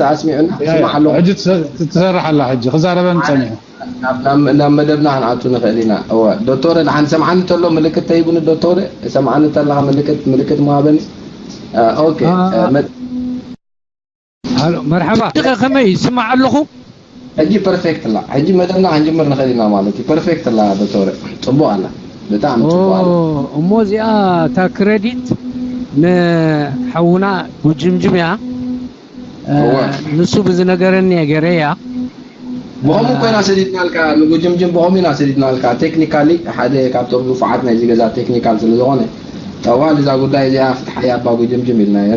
ኣስሚዑና። ስማዕ ኣለኹ። ሕጂ ትሰ- ትሰርሕ ኣላ። ሕጂ ክዛረበን ጸኒሑ። ናብ ናብ- ናብ መደብና ክንኣቱ ንኽእል ኢና። እወ ዶክተር፣ ንሓን ሰምዓኒ ተሎ ምልክት ተሂቡኒ። ዶክተር፣ ሰምዓኒ ተለኻ ምልክት ምልክት ምሃበኒ። ኦኬ። መ- ሃሎ፣ መርሓባ። ከመይ ይስማዕ ኣለኹ? ሕጂ ፐርፌክት ኣላ። ሕጂ መደብና ክንጅምር ንኽእል ኢና ማለት እዩ። ፐርፌክት ኣላ ዶክተር፣ ጽቡቕ ኣላ። ብጣዕሚ ጽቡቕ ኣላ። እሞ እዚኣ እታ ክረዲት ንሓውና ጉጅምጅም እያ። ንሱ ብዝነገረኒ እየ ገይረያ። ብኸምኡ ኮይና ሰዲድናልካ፣ ንጉጅምጅም ብኸምኡ ኢና ሰዲድናልካ። ቴክኒካሊ ሓደ ካብቶም ንፉዓት ናይዚ ገዛ ቴክኒካል ስለ ዝኾነ፣ ጠዋል እዛ ጉዳይ እዚኣ ፍትሓያ ኣባ ጉጅምጅም ኢልናዮ።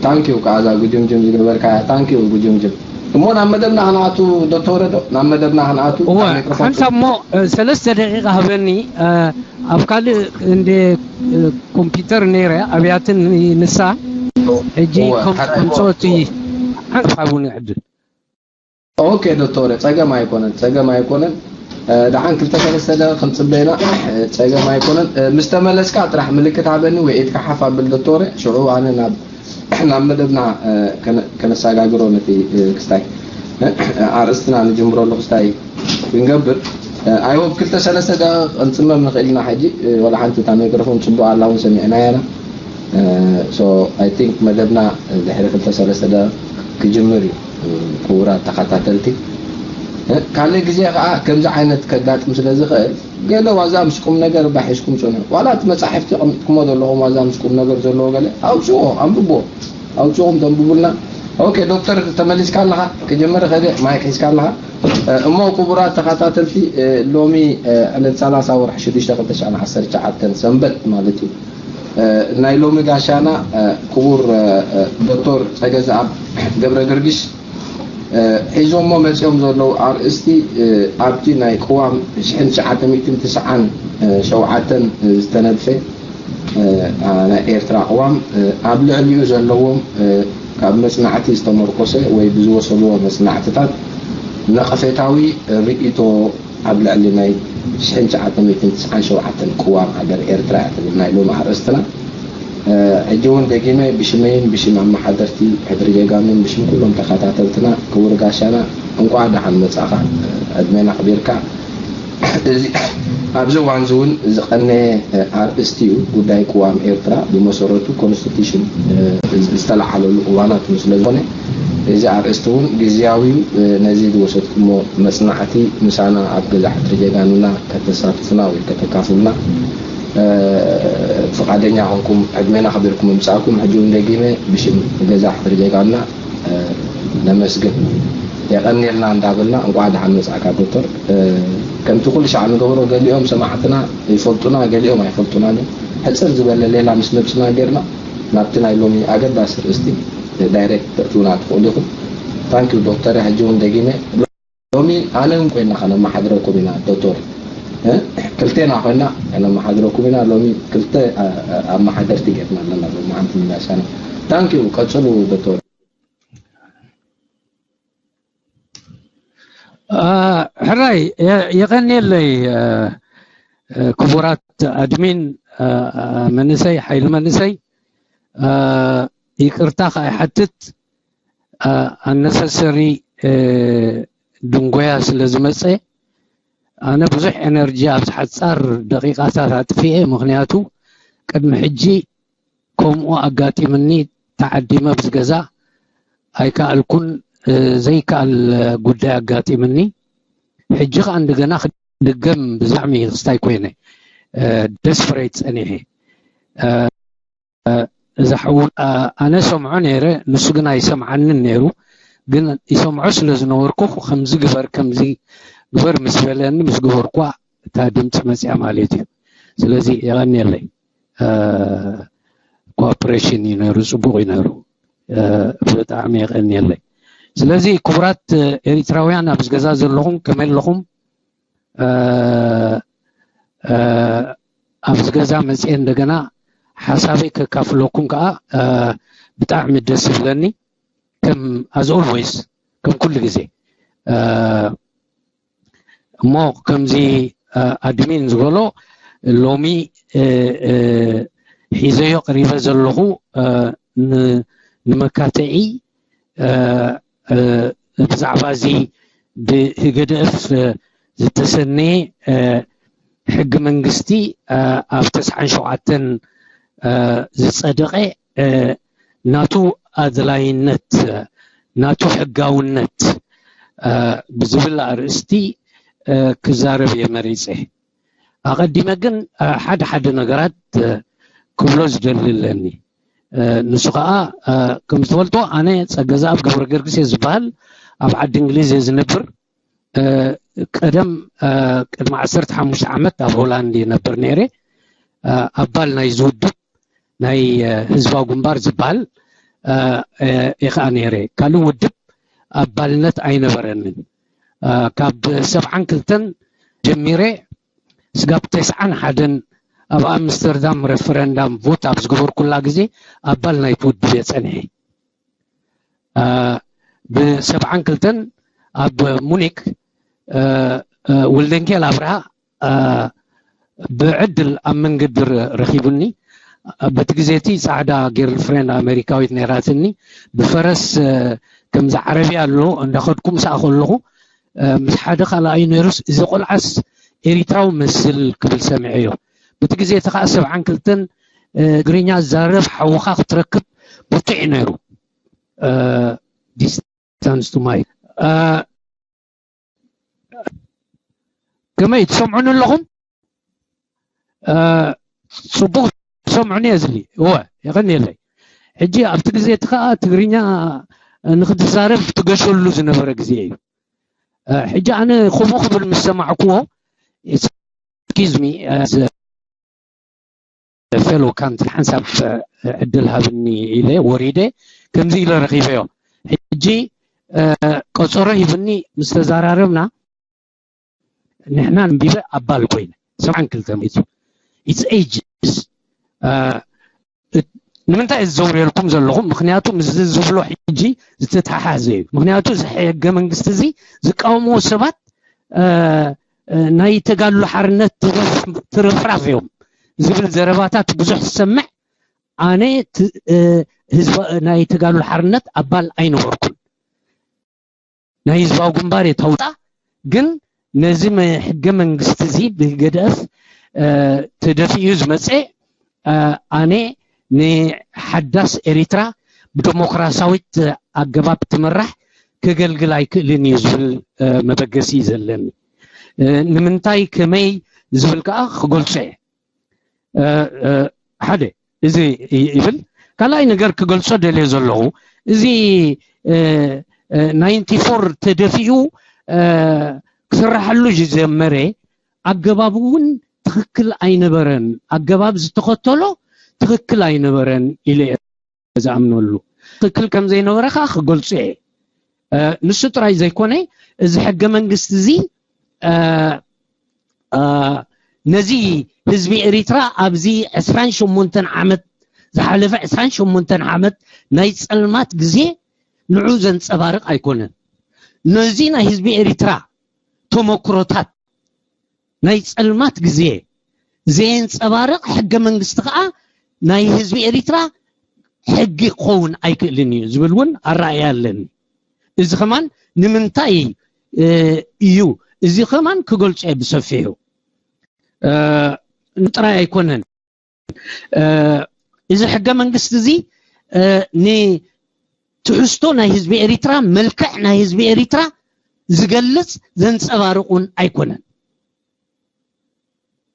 ታንኪዩ ከዓ እዛ ጉጅምጅም ዝገበርካያ። ታንኪዩ ጉጅምጅም። እሞ ናብ መደብና ክንኣቱ ዶ ተወረዶ? ናብ መደብና ክንኣቱ። እወ፣ ካብ ማይክሮፎን ሓንሳብ እሞ፣ እ፣ ሰለስተ ደቂቃ ሃበኒ። እ፣ ኣብ ካልእ እንደ፣ እ፣ ኮምፒውተር ነይረ ኣብያትን ንሳ። ሕጂ እወ፣ ከም ሓ- ከምፅኦ እቲ ሓንሳብ ሃቡኒ ዕድል። ኦኬ ዶክተር፣ ጸገም ኣይኮነን፣ ጸገም ኣይኮነን። እ፣ ደሓን ክልተ ሰለስተ ደቂቕ ክንጽበ ኢና። እ፣ ጸገም ኣይኮነን። እ፣ ምስ ተመለስካ ጥራሕ ምልክት ሃበኒ ወይ ኢድካ ሓፍ ኣብል ዶክተር። ሽዑ ኣነ ናብ ናብ መደብና፣ እ፣ ከነ- ከነሰጋግሮ ነቲ፣ እ፣ ክስታይ፣ እ፣ ኣርእስትና ንጅምረሉ ክስታይ ክንገብር። እ፣ ኣይ ሆፕ ክልተ ሰለስተ ደቂቕ ክንጽመም ንኽእል ኢና። ሕጂ፣ እ፣ ወላ ሓንቲ እታ ማይክሮፎን ጽቡቕ ኣላ እውን ሰሚዕናያ ኢና። እ፣ so I think መደብና ድሕሪ ክልተ ሰለስተ ደቂቕ ክጅምር እዩ። እ፣ ክቡራት ተኸታተልቲ፣ እ፣ ካልእ ግዜ ከኣ ከምዚ ዓይነት ከጋጥም ስለ ዝኽእል፣ ገለ ዋዛ ምስ ቁም ነገር እባ ሒዝኩም ጽንሑ። ዋላ እቲ መጻሕፍቲ የቐምጥኩሞ ዘለኹም ዋዛ ምስ ቁም ነገር ዘለዎ ገለ ኣውጽእዎ፣ ኣንብብዎ። ኣውጽእኹም ተንብቡልና። ኦኬ ዶክተር፣ ተመሊስካ ኣለኻ? ክጅምር ከደ ማይክ ሒዝካ ኣለኻ? እ፣ እሞ ክቡራት ተኸታተልቲ፣ እ፣ ሎሚ፣ እ፣ ዕለት ሰላሳ ወርሒ ሽዱሽተ ክልተ ሽሕን ዓሰርተ ትሽዓተን ሰንበት ማለት እዩ። እ፣ ናይ ሎሚ ጋሻና፣ እ፣ ክቡር፣ እ፣ እ፣ ዶክተር ጸገዝኣብ ገብረ ገርጊስ፣ እ፣ ሒዞሞ መጺኦም ዘለዉ ኣርእስቲ፣ እ፣ ኣብቲ ናይ ቅዋም ሽሕን ትሽዓተ ሚእትን ትስዓን ሸውዓተን ዝተነድፈ፣ እ፣ ኣ፣ ናይ ኤርትራ ቅዋም፣ እ፣ ኣብ ልዕሊኡ ዘለዎም፣ እ፣ ካብ መጽናዕቲ ዝተመርኮሰ ወይ ብዝወሰድዎ መጽናዕትታት ነቐፌታዊ ርእይቶ ኣብ ልዕሊ ናይ ሽሕን ትሽዓተ ሚእትን ትስዓን ሸውዓተን ቅዋም ሃገር ኤርትራ እያ ትብል ናይ ሎሚ ኣርእስትና። እ፣ ሕጂ እውን ደጊመ ብሽመይን ብሽም ኣመሓደርቲ ሕድሪ ጀጋኑን ብሽም ኩሎም ተኸታተልትና ክቡር ጋሻና እንቋዕ ደሓን መጻእኻ፣ እ፣ ዕድሜና ኣኽቢርካ። እዚ ኣብዚ እዋን እዚ እውን ዝቐነየ፣ እ፣ ኣርእስቲ እዩ። ጉዳይ ቅዋም ኤርትራ ብመሰረቱ ኮንስቲቱሽን፣ እ፣ ዝተለዓለሉ እዋናት እዩ። ስለ ዝኾነ እዚ ኣርእስቲ እውን ግዝያዊ እዩ። እ፣ ነዚ ዝወሰድኩሞ መጽናዕቲ ምሳና ኣብ ገዛ ሕድሪ ጀጋኑና ከተሳትፉና ወይ ከተካፍሉና፣ እ፣ ፍቓደኛ ኮንኩም ዕድሜና ኣኽቢርኩም ምምጻእኩም ሕጂ እውን ደጊመ ብሽም ገዛ ሕድሪ ጀጋኑና፣ እ፣ ነመስግን። የቐንየልና እንዳበልና እንቋዕ ደሓን መጻእካ ዶክተር። እ፣ ከምቲ ኩሉ ሻዕ ንገብሮ ገሊኦም ሰማዕትና ይፈልጡና፣ ገሊኦም ኣይፈልጡናን እዮም። ሕጽር ዝበለ ሌላ ምስ ነብስና ጌርና ናብቲ ናይ ሎሚ ኣገዳሲ ርእስቲ ዳይሬክት ተእትውና ትኽእሉ ኢኹም። ታንኪዩ ዶክተር። ሕጂ እውን ደጊመ ሎሚ ኣነ እውን ኮይና ከነመሓድረኩም ኢና ዶክተር። እ? ክልቴና ኮይና ከነመሓድረኩም ኢና። ሎሚ ክልተ፣ እ፣ እ፣ ኣመሓደርቲ ጌርና ኣለና ሎሚ ሓንቲ ሚናሻና። ታንኪዩ፣ ቀጽሉ ዶክተር። አ፣ ሕራይ፣ የ- የቐንየለይ፣ እ፣ እ፣ ክቡራት ኣድሚን፣ እ፣ እ፣ መንእሰይ፣ ሓይሊ መንእሰይ፣ እ፣ ይቅርታ ከኣ ይሓትት፣ እ፣ ኣነሰሰሪ፣ እ፣ ድንጎያ ስለ ዝመጸ፣ ኣነ ብዙሕ ኤነርጂ ኣብዚ ሓጻር ደቂቃታት ኣጥፊኤ፣ ምኽንያቱ ቅድሚ ሕጂ ከምኡ ኣጋጢምኒ፣ ተዓዲመ ኣብዚ ገዛ ኣይከኣልኩን፣ እ፣ ዘይከኣል ጉዳይ ኣጋጢምኒ። ሕጂ ከኣ እንደገና ክድገም ብዛዕሚ ክስታይ ኮይነ፣ እ፣ ደስፐሬት ጸኒሐ። እ፣ እዚ ሓው፣ እ፣ ኣነ ሰምዖ ነይረ፣ ንሱ ግን ኣይሰምዓንን ነይሩ። ግን ይሰምዖ ስለ ዝነበርኩ ከምዚ ግበር፣ ከምዚ ግበር ምስ በለኒ፣ ምስ ገበርኳ እታ ድምፂ መፅያ ማለት እዩ። ስለዚ የቐንየለይ። እ፣ ኮኦፕሬሽን እዩ ነይሩ፣ ፅቡቕ እዩ ነይሩ። እ፣ ብጣዕሚ የቐንየለይ። ስለዚ ክቡራት ኤሪትራውያን ኣብዚ ገዛ ዘለኹም ከመይ ኣለኹም? እ፣ እ፣ ኣብዚ ገዛ መፅየ እንደገና ሓሳበይ ከካፍለኩም ከዓ፣ እ፣ ብጣዕሚ ደስ ይብለኒ። ከም as always፣ ከም ኩሉ ግዜ፣ እ፣ እሞ ከምዚ፣ እ፣ ኣድሚን ዝበሎ ሎሚ፣ እ፣ እ፣ ሒዘዮ ቀሪበ ዘለኹ፣ እ፣ ን- ንመካትዒ ብዛዕባ እዚ ብህገደፍ ዝተሰነየ ሕጊ መንግስቲ ኣብ ተስዓን ሸውዓተን ዝፀደቐ ናቱ ኣድላይነት፣ ናቱ ሕጋውነት ብዝብል ኣርእስቲ ክዛረብ እየ መሪፀ። ኣቐዲመ ግን ሓደ ሓደ ነገራት ክብሎ ዝደሊ ኣለኒ። ንሱ ከዓ ከም ዝፈልጦ ኣነ ፀገዛኣብ ገብረ ገርግስ እየ ዝበሃል። ኣብ ዓዲ እንግሊዝ እየ ዝነብር። ቀደም ቅድሚ ዓሰርተ ሓሙሽተ ዓመት ኣብ ሆላንድ ይነብር ነይረ። ኣባል ናይ ዝውድብ ናይ ህዝባዊ ግንባር ዝበሃል እየ ከዓ ነይረ። ካልእ ውድብ ኣባልነት ኣይነበረንን። ካብ ሰብዓን ክልተን ጀሚረ ስጋብ ተስዓን ሓደን ኣብ ኣምስተርዳም ሬፈረንዳም ቮት ኣብ ዝገበርኩላ ግዜ ኣባል ናይቲ ውድብ እየ ፀኒሐ። ብሰብዓን ክልተን ኣብ ሙኒክ ወልደንኬል ኣብርሃ ብዕድል ኣብ መንገዲ ረኺቡኒ። በቲ ግዜ እቲ ፃዕዳ ጌርልፍሬንድ ኣሜሪካዊት ነይራትኒ። ብፈረስ ከምዚ ዓረብያ ኣሎ እንዳኸድኩ ምስኣ ከለኹ ምስ ሓደ ካልኣዩ ነይሩስ፣ እዚ ቆልዓስ ኤሪትራዊ መስል ክብል ሰሚዐዮ። በቲ ግዜ እቲ ከዓ ሰብዓን ክልተን ትግርኛ ዛረብ ሓውኻ ክትረክብ ብርቱዕ እዩ ነይሩ። ዲስታንስ ቱ ማይ ከመይ ትሰምዑኒ ኣለኹም? ጽቡቕ ትሰምዑኒ እየ ዝብሊ። እወ፣ የቐንየለይ። ሕጂ ኣብቲ ግዜ እቲ ከኣ ትግርኛ ንኽትዛረብ ትገሸሉ ዝነበረ ግዜ እዩ። ሕጂ ኣነ ከምኡ ክብል ምስ ሰማዕክዎ፣ ኤክስኪዝ ሚ፣ ፌሎ ካንትሪ ሓንሳብ ዕድል ሃብኒ ኢለ ወሪደ፣ ከምዚ ኢለ ረኺበዮ። ሕጂ ቀጸሮ ሂብኒ ምስ ተዛራረብና፣ ንሕና ኣንቢበ ኣባል ኮይነ ሰብዓን ክልተ ሚእቲ። It's ages። ንምንታይ እየ ዝዘውረልኩም ዘለኹ? ምኽንያቱ ምስዚ ዝብሎ ሕጂ ዝተተሓሓዘ እዩ። ምኽንያቱ እዚ ሕገ መንግስቲ እዚ ዝቃወምዎ ሰባት ናይ ተጋድሎ ሓርነት ትርፍራፍ እዮም ዝብል ዘረባታት ብዙሕ ዝሰምዕ። ኣነ ናይ ተጋድሎ ሓርነት ኣባል ኣይነበርኩን። ናይ ህዝባዊ ግንባር እየ ተውፃ፣ ግን ነዚ ሕገ መንግስቲ እዚ ብህገደፍ ተደፊኡ ዝመፀ ኣነ ንሓዳስ ኤሪትራ ብደሞክራሲያዊት ኣገባብ ትምራሕ ከገልግል ኣይክእልን እዩ ዝብል መበገሲ እዩ ዘለኒ። ንምንታይ ከመይ ዝብል ከዓ ክገልፆ እየ። ሓደ እዚ ይብል። ካልኣይ ነገር ክገልፆ ደልየ ዘለኹ፣ እዚ ናይንቲ ፎር ተደፊኡ ክስራሐሉ ዝጀመረ ኣገባብ እውን ትኽክል ኣይነበረን። ኣገባብ ዝተኸተሎ ትኽክል ኣይነበረን ኢለ እየ ዝኣምነሉ። ትኽክል ከም ዘይነበረ ከዓ ክገልፁ እየ። ንሱ ጥራይ ዘይኮነ፣ እዚ ሕገ መንግስቲ እዚ ነዚ ህዝቢ ኤሪትራ ኣብዚ ዕስራን ሸሞንተን ዓመት፣ ዝሓለፈ ዕስራን ሸሞንተን ዓመት ናይ ጸልማት ግዜ ንዑ ዘንጸባርቕ ኣይኮነን። ነዚ ናይ ህዝቢ ኤሪትራ ተመክሮታት ናይ ጸልማት ግዜ ዘየንጸባርቕ ሕገ መንግስቲ ከዓ ናይ ህዝቢ ኤሪትራ ሕጊ ክኸውን ኣይክእልን እዩ ዝብል እውን ኣረኣእያ ኣለኒ። እዚ ከማን ንምንታይ እዩ? እዚ ከማን ክገልጾ እየ ብሰፊሑ። ጥራይ ኣይኮነን። እዚ ሕገ መንግስቲ እዚ ንትሕዝቶ ናይ ህዝቢ ኤሪትራ፣ መልክዕ ናይ ህዝቢ ኤሪትራ ዝገልጽ ዘንጸባርቕ እውን ኣይኮነን።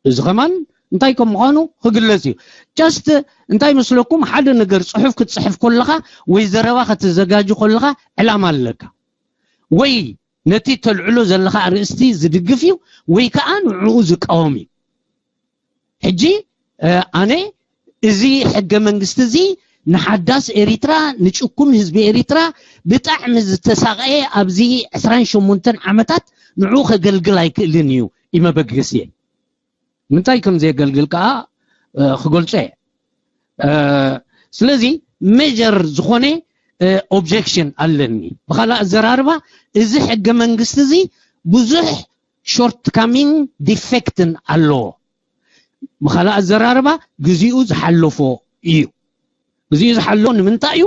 እዚ ከማን እንታይ ከም ምዃኑ ክግለጽ እዩ። ጀስት እንታይ መስለኩም፣ ሓደ ነገር ጽሑፍ ክትጽሕፍ ከለኻ ወይ ዘረባ ከተዘጋጅ ከለኻ ዕላማ ኣለካ። ወይ ነቲ ተልዕሎ ዘለኻ ኣርእስቲ ዝድግፍ እዩ ወይ ከዓ ንዕኡ ዝቃወም እዩ። ሕጂ ኣነ እዚ ሕገ መንግስቲ እዚ ንሓዳስ ኤሪትራ፣ ንጭኩን ህዝቢ ኤሪትራ ብጣዕሚ ዝተሳቐየ ኣብዚ ዕስራን ሸሞንተን ዓመታት ንዕኡ ከገልግል ኣይክእልን እዩ ይመበገስየ። ምንታይ ከም ዘየገልግል ከዓ ክገልጾ እየ። ስለዚ ሜጀር ዝኾነ ኦብጀክሽን ኣለኒ። ብኻልእ ኣዘራርባ፣ እዚ ሕገ መንግስቲ እዚ ብዙሕ ሾርትካሚንግ ዲፌክትን ኣለዎ። ብኻልእ ኣዘራርባ፣ ግዚኡ ዝሓለፎ እዩ። ግዚኡ ዝሓለፎ ንምንታይ እዩ?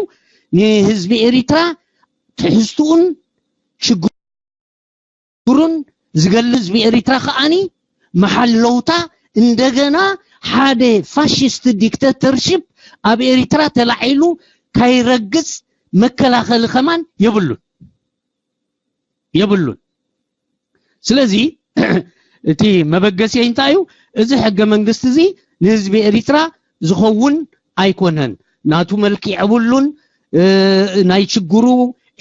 ንህዝቢ ኤሪትራ ትሕዝትኡን ሽግሩን ዝገልጽ ህዝቢ ኤሪትራ ከኣኒ መሓለውታ እንደገና ሓደ ፋሽስት ዲክተተርሽፕ ኣብ ኤሪትራ ተላዒሉ ካይረግጽ መከላኸሊ ከማን የብሉን የብሉን። ስለዚ እቲ መበገሲ እንታይ እዩ? እዚ ሕገ መንግስቲ እዚ ንህዝቢ ኤሪትራ ዝኸውን ኣይኮነን። ናቱ መልክዕ የብሉን። ናይ ችግሩ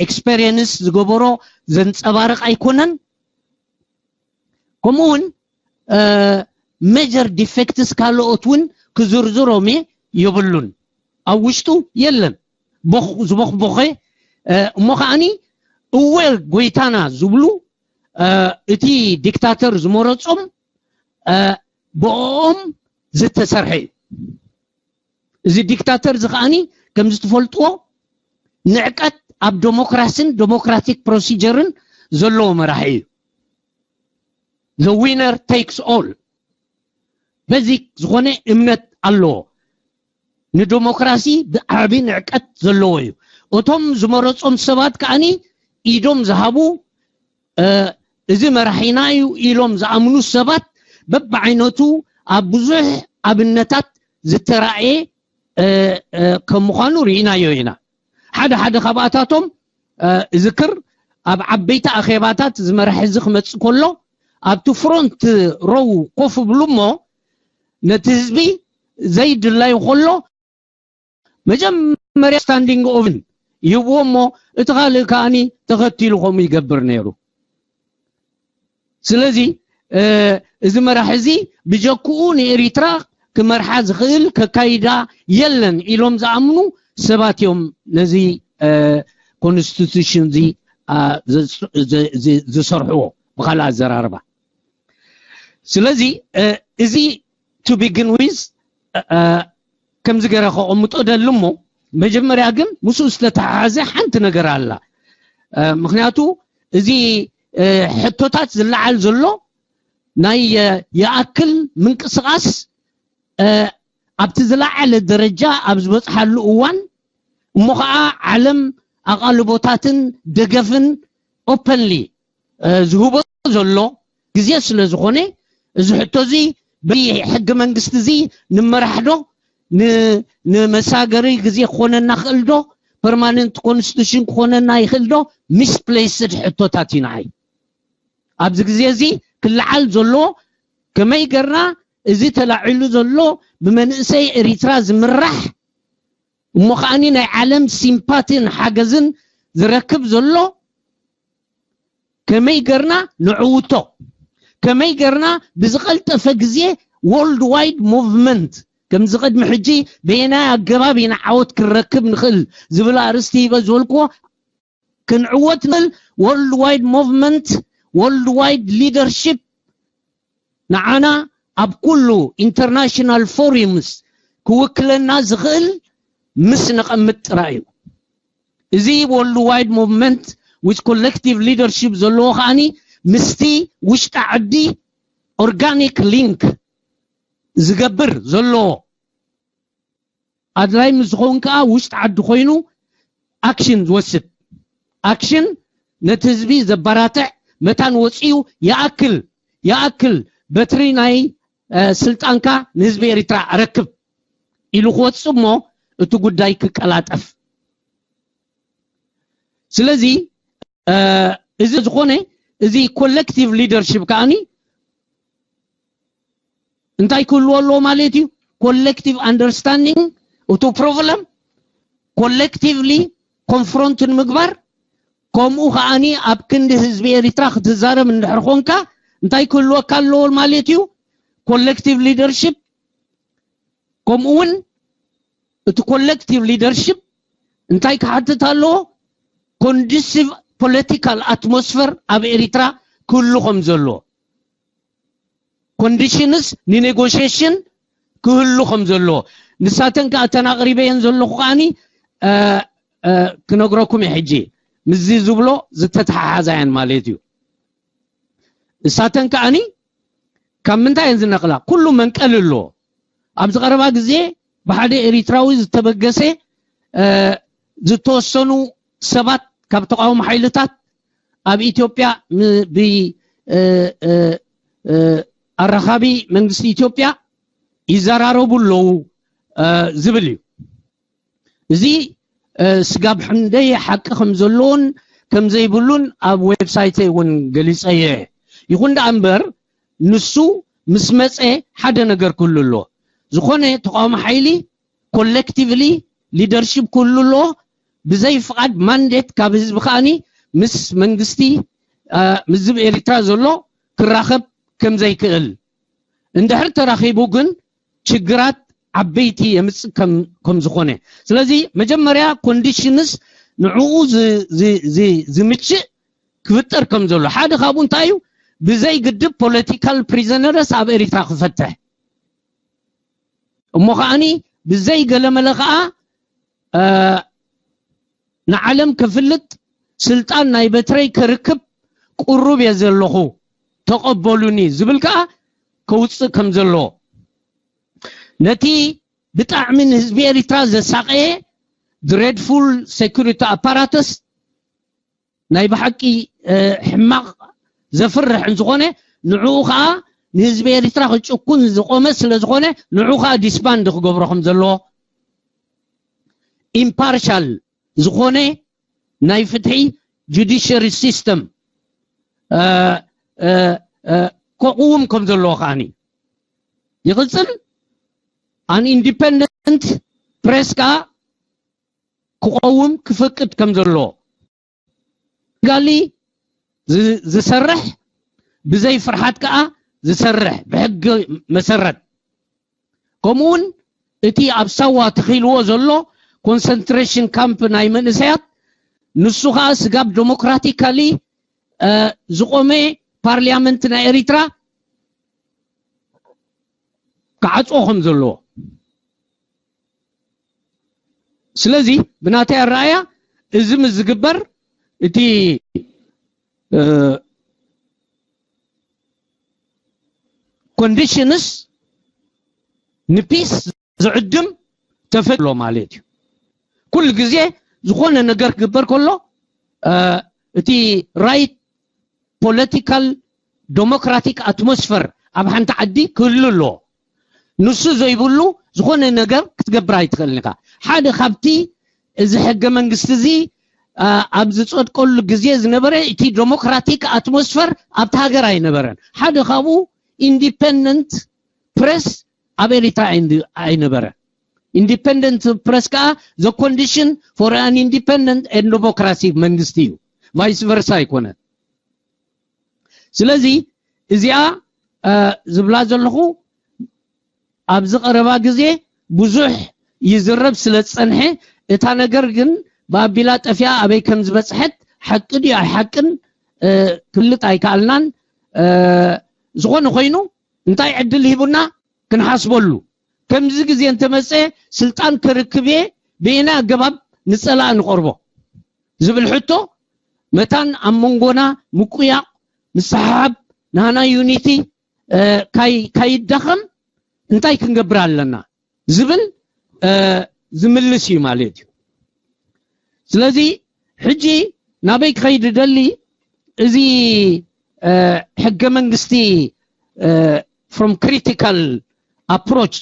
ኤክስፔሪየንስ ዝገበሮ ዘንጸባርቕ ኣይኮነን። ከምኡ እውን ሜጀር ዲፌክትስ ካልኦት እውን ክዝርዝሮም የብሉን። ኣብ ውሽጡ የለን። ቦኽ- ዝቦኽቦኸ እሞ ከዓኒ እወ ጎይታና ዝብሉ እቲ ዲክታተር ዝመረጾም ብኦም ዝተሰርሐ እዩ። እዚ ዲክታተር እዚ ከዓኒ ከምዚ ትፈልጥዎ ንዕቀት ኣብ ዴሞክራሲን ዴሞክራቲክ ፕሮሲጀርን ዘለዎ መራሒ እዩ። The winner takes all። በዚ ዝኾነ እምነት ኣለዎ። ንዴሞክራሲ ብዓቢ ንዕቀት ዘለዎ እዩ። እቶም ዝመረጾም ሰባት ከዓኒ ኢዶም ዝሃቡ እዚ መራሒና እዩ ኢሎም ዝኣምኑ ሰባት በብዓይነቱ ኣብ ብዙሕ ኣብነታት ዝተራእየ ከም ምዃኑ ርኢናዮ ኢና። ሓደ ሓደ ካብኣታቶም እዝክር ኣብ ዓበይቲ ኣኼባታት እዚ መራሒ እዚ ክመጽእ ከሎ ኣብቲ ፍሮንት ሮው ኮፍ ብሉ እሞ ነቲ ህዝቢ ዘይድላዩ ከሎ መጀመርያ ስታንዲንግ ኦቭን ይህብዎ እሞ እቲ ካልእ ከዓኒ ተኸቲሉ ከምኡ ይገብር ነይሩ። ስለዚ እዚ መራሒ እዚ ብጀክኡ ንኤሪትራ ክመርሓ ዝኽእል ከካይዳ የለን ኢሎም ዝኣምኑ ሰባት እዮም ነዚ ኮንስቲቱሽን እዚ ዝሰርሕዎ። ብካልእ ኣዘራርባ ስለዚ እዚ to begin with ከምዚ ገይረ ከቐምጦ ደሊ እሞ መጀመርያ ግን ምስኡ ዝተተሓሓዘ ሓንቲ ነገር ኣላ። ምክንያቱ እዚ ሕቶታት ዝለዓል ዘሎ ናይ ይኣክል ምንቅስቓስ ኣብቲ ዝለዓለ ደረጃ ኣብ ዝበፅሓሉ እዋን እሞ ከዓ ዓለም ኣቓልቦታትን ደገፍን ኦፐንሊ ዝህቦ ዘሎ ግዜ ስለ ዝኾነ እዚ ሕቶ እዚ በይ ሕገ መንግስቲ እዚ ንመራሕ ዶ ንመሳገሪ ግዜ ክኾነና ክእል ዶ ፐርማነንት ኮንስቲቱሽን ክኾነና ይኽእል ዶ? ሚስፕሌስድ ሕቶታት እዩ ንዓይ። ኣብዚ ግዜ እዚ ክለዓል ዘለዎ ከመይ ገርና እዚ ተላዒሉ ዘሎ ብመንእሰይ ኤሪትራ ዝምራሕ እሞ ከዓኒ ናይ ዓለም ሲምፓቲን ሓገዝን ዝረክብ ዘሎ ከመይ ገርና ንዕውቶ፣ ከመይ ገርና ብዝቐልጠፈ ግዜ ወርልድ ዋይድ ሙቭመንት ከምዚ ቅድሚ ሕጂ በየናይ ኣገባብ ኢና ዓወት ክንረክብ ንኽእል ዝብል ኣርእስቲ ሂበ ዝበልክዎ ክንዕወት ንኽእል ወርልድ ዋይድ ሙቭመንት ወርልድ ዋይድ ሊደርሺፕ ንዓና ኣብ ኩሉ ኢንተርናሽናል ፎሪምስ ክውክለና ዝኽእል ምስ ነቐምጥ ጥራይ እዩ። እዚ ወርልድ ዋይድ ሙቭመንት ዊዝ ኮሌክቲቭ ሊደርሺፕ ዘለዎ ከዓኒ ምስቲ ውሽጢ ዓዲ ኦርጋኒክ ሊንክ ዝገብር ዘለዎ ኣድላይ ምስ ዝኸውን ከዓ ውሽጢ ዓዲ ኮይኑ ኣክሽን ዝወስድ ኣክሽን ነቲ ህዝቢ ዘባራትዕ መታን ወፂኡ ይኣክል ይኣክል በትሪ ናይ ስልጣንካ ንህዝቢ ኤሪትራ ኣረክብ ኢሉ ክወፅእ እሞ እቲ ጉዳይ ክቀላጠፍ ስለዚ እዚ ዝኾነ እዚ ኮሌክቲቭ ሊደርሽፕ ከዓኒ እንታይ ክህልዎ ኣለዎ ማለት እዩ ኮሌክቲቭ ኣንደርስታንዲንግ እቲ ፕሮብለም ኮሌክቲቭሊ ኮንፍሮንት ንምግባር ከምኡ ከዓኒ ኣብ ክንዲ ህዝቢ ኤሪትራ ክትዛረብ እንድሕር ኮንካ እንታይ ክህልወካ ኣለዎ ማለት እዩ ኮሌክቲቭ ሊደርሽፕ ከምኡ እውን እቲ ኮሌክቲቭ ሊደርሽፕ እንታይ ክሓትት ኣለዎ ኮንዲሲቭ ፖለቲካል ኣትሞስፈር ኣብ ኤሪትራ ክህሉ ከም ዘለዎ ኮንዲሽንስ ንኔጎሽሽን ክህሉ ከም ዘለዎ ንሳተን ከዓ እተን ኣቕሪበየን ዘለኹ ከዓኒ ክነግረኩም እየ ሕጂ ምስዚ ዝብሎ ዝተተሓሓዛየን ማለት እዩ እሳተን ከዓኒ ካብ ምንታይ እየን ዝነቕላ ኩሉ መንቀል ኣሎ ኣብዚ ቀረባ ግዜ ብሓደ ኤሪትራዊ ዝተበገሰ ዝተወሰኑ ሰባት ካብ ተቃውሞ ሓይልታት ኣብ ኢትዮጵያ ም- ብ- እ- እ- እ- ኣራኻቢ መንግስቲ ኢትዮጵያ ይዘራረቡ ኣለዉ እ፣ ዝብል እዩ። እዚ እ፣ ስጋብ ሕንደይ ሓቂ ከም ዘለዎን ከም ዘይብሉን ኣብ ዌብሳይተይ እውን ገሊጸ እየ። ይኹን ደኣ እምበር ንሱ ምስ መጸ ሓደ ነገር ክህሉ ኣለዎ። ዝኾነ ተቃውሞ ሓይሊ ኮሌክቲቭሊ ሊደርሺፕ ክህሉ ኣለዎ። ብዘይ ፍቓድ ማንዴት ካብ ህዝቢ ከኣኒ ምስ መንግስቲ እ፣ ምስ ህዝቢ ኤሪትራ ዘሎ ክራኸብ ከም ዘይክእል፣ እንድሕር ተራኺቡ ግን ችግራት ዓበይቲ የምፅእ ከም ዝኾነ። ስለዚ መጀመርያ ኮንዲሽንስ ንዕኡ ዝምችእ ክፍጠር ከም ዘሎ፣ ሓደ ካብኡ እንታይ እዩ? ብዘይ ግድብ ፖለቲካል ፕሪዘነርስ ኣብ ኤሪትራ ክፈትሕ እሞ ከዓኒ ብዘይ ገለመለ ከዓ ንዓለም ከፍልጥ ስልጣን ናይ በትረይ ከርክብ ቅሩብ እየ ዘለኹ፣ ተቐበሉኒ ዝብል ከዓ ከውፅእ ከም ዘለዎ፣ ነቲ ብጣዕሚ ንህዝቢ ኤሪትራ ዘሳቀየ ድሬድፉል ሴኩሪቲ ኣፓራተስ ናይ ብሓቂ ሕማቕ ዘፍርሕ እንዝኾነ፣ ንዕኡ ከዓ ንህዝቢ ኤሪትራ ክጭኩን ዝቆመ ስለ ዝኾነ ንዕኡ ከዓ ዲስባንድ ክገብሮ ከም ዘለዎ፣ ኢምፓርሻል ዝኾነ ናይ ፍትሒ ጁዲሽሪ ሲስተም ከቕውም ከም ዘለዎ ከዓኒ ይቕፅል። ኣን ኢንዲፐንደንት ፕሬስ ከዓ ክቐውም ክፈቅድ ከም ዘለዎ፣ ጋሊ ዝሰርሕ ብዘይ ፍርሓት ከዓ ዝሰርሕ ብሕጊ መሰረት፣ ከምኡውን እቲ ኣብ ሳዋ ተኺልዎ ዘሎ ኮንሰንትሬሽን ካምፕ ናይ መንእሰያት፣ ንሱ ከዓ ስጋብ ዴሞክራቲካሊ ዝቆመ ፓርሊያመንት ናይ ኤሪትራ ክዓፅዎ ከም ዘለዎ። ስለዚ ብናተይ ኣረኣያ እዚ ምስ ዝግበር እቲ ኮንዲሽንስ ንፒስ ዝዕድም ተፈጥሎ ማለት እዩ። ኩሉ ግዜ ዝኾነ ነገር ክግበር ከሎ እቲ ራይት ፖለቲካል ዴሞክራቲክ ኣትሞስፈር ኣብ ሓንቲ ዓዲ ክህሉ ኣለዎ። ንሱ ዘይብሉ ዝኾነ ነገር ክትገብር ኣይትኽእልን ኢኻ። ሓደ ካብቲ እዚ ሕገ መንግስቲ እዚ ኣብ ዝጸድቀሉ ግዜ ዝነበረ እቲ ዴሞክራቲክ ኣትሞስፈር ኣብቲ ሃገር ኣይነበረን። ሓደ ካብኡ ኢንዲፐንደንት ፕሬስ ኣብ ኤሪትራ ኣይነበረ። ኢንዲፐንደንት ፕሬስ ከዓ the condition for an independent and democracy መንግስቲ እዩ፣ ቫይስ ቨርሳ ኣይኮነን። ስለዚ እዚኣ ዝብላ ዘለኹ ኣብዚ ቀረባ ግዜ ብዙሕ ይዝረብ ስለ ዝጸንሐ፣ እታ ነገር ግን ብኣቢላ ጠፊኣ ኣበይ ከም ዝበጽሐት፣ ሓቂ ድዩ ኣይሓቅን ክፍልጥ ኣይከኣልናን። ዝኾነ ኮይኑ እንታይ ዕድል ሂቡና ክንሓስበሉ፣ ከምዚ ግዜ እንተመጸ ስልጣን ክርክብ እየ ብየናይ ኣገባብ ንጸላእ ንቐርቦ ዝብል ሕቶ መታን ኣብ መንጎና ምቁያቕ፣ ምስሕሓብ፣ ናህና ዩኒቲ ካይዳኸም እንታይ ክንገብር ኣለና ዝብል ዝምልስ እዩ ማለት እዩ። ስለዚ ሕጂ ናበይ ክኸይድ ደሊ፣ እዚ ሕገ መንግስቲ from critical approach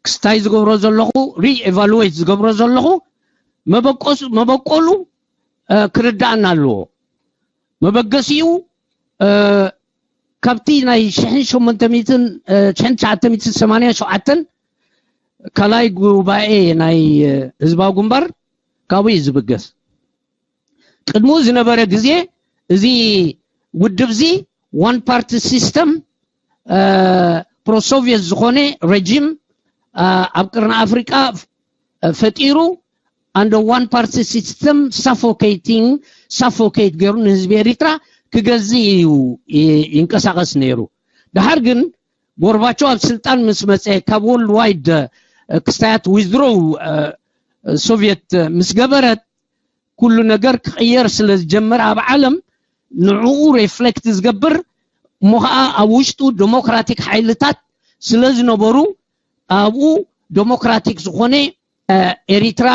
ክስታይ ዝገብሮ ዘለኹ፣ ሪኤቫሉዌት ዝገብሮ ዘለኹ መበቆሱ መበቆሉ ክርዳእና ኣለዎ። መበገሲኡ ካብቲ ናይ ሽሕን ሸሞንተ ሚእትን ሽሕን ትሽዓተ ሚእትን ሰማንያን ሸውዓተን ካልኣይ ጉባኤ ናይ ህዝባዊ ግንባር ካብኡ እዩ ዝብገስ። ቅድሚኡ ዝነበረ ግዜ እዚ ውድብ እዚ ዋን ፓርቲ ሲስተም ፕሮሶቪየት ዝኾነ ረጂም ኣብ ቅርኒ ኣፍሪቃ ፈጢሩ፣ under one party system suffocating suffocate ገይሩ ንህዝቢ ኤሪትራ ክገዝእ እዩ ይንቀሳቐስ ነይሩ። ድሓር ግን ጎርባቸው ኣብ ስልጣን ምስ መፀ፣ ካብ ወርልድ ዋይድ ክስታያት ዊዝድሮው ሶቪየት ምስ ገበረት፣ ኩሉ ነገር ክቕየር ስለ ዝጀመረ ኣብ ዓለም ንዕኡ ሬፍሌክት ዝገብር እሞ ኸዓ ኣብ ውሽጡ ዴሞክራቲክ ሓይልታት ስለ ዝነበሩ፣ ኣብኡ ዴሞክራቲክ ዝኾነ ኤሪትራ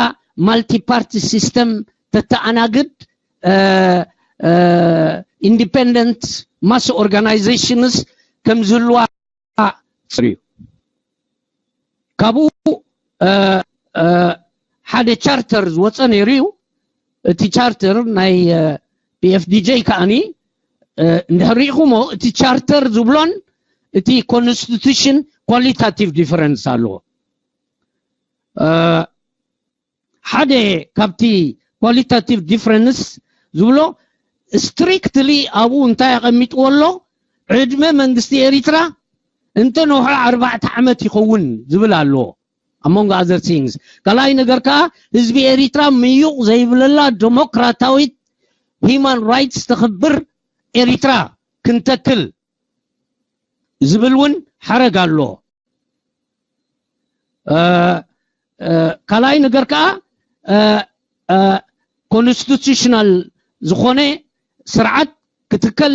ማልቲ ፓርቲ ሲስተም ተተኣናግድ independent mass organizations ከም ዝህልዋ ጽርዩ። ካብኡ ሓደ ቻርተር ዝወፀ ነይሩ እዩ። እቲ ቻርተር ናይ ፒኤፍዲጄ ከዓኒ እንድሕር ሪኢኹሞ፣ እቲ ቻርተር ዝብሎን እቲ ኮንስቲቱሽን ኳሊታቲቭ ዲፈረንስ ኣለዎ። ሓደ ካብቲ ኳሊታቲቭ ዲፈረንስ ዝብሎ፣ ስትሪክትሊ ኣብኡ እንታይ ኣቐሚጥዎ ኣሎ? ዕድመ መንግስቲ ኤሪትራ እንተ ነውሖ ኣርባዕተ ዓመት ይኸውን ዝብል ኣለዎ። ኣብ መንጎ ኣዘር ቲንግስ፣ ካልኣይ ነገር ከዓ ህዝቢ ኤሪትራ ምዩቕ ዘይብለላ ዴሞክራታዊት ሂማን ራይትስ ተኽብር ኤሪትራ ክንተክል ዝብል እውን ሓረግ ኣሎ። ካልኣይ ነገር ከዓ ኮንስቲቱሽናል ዝኾነ ስርዓት ክትከል፣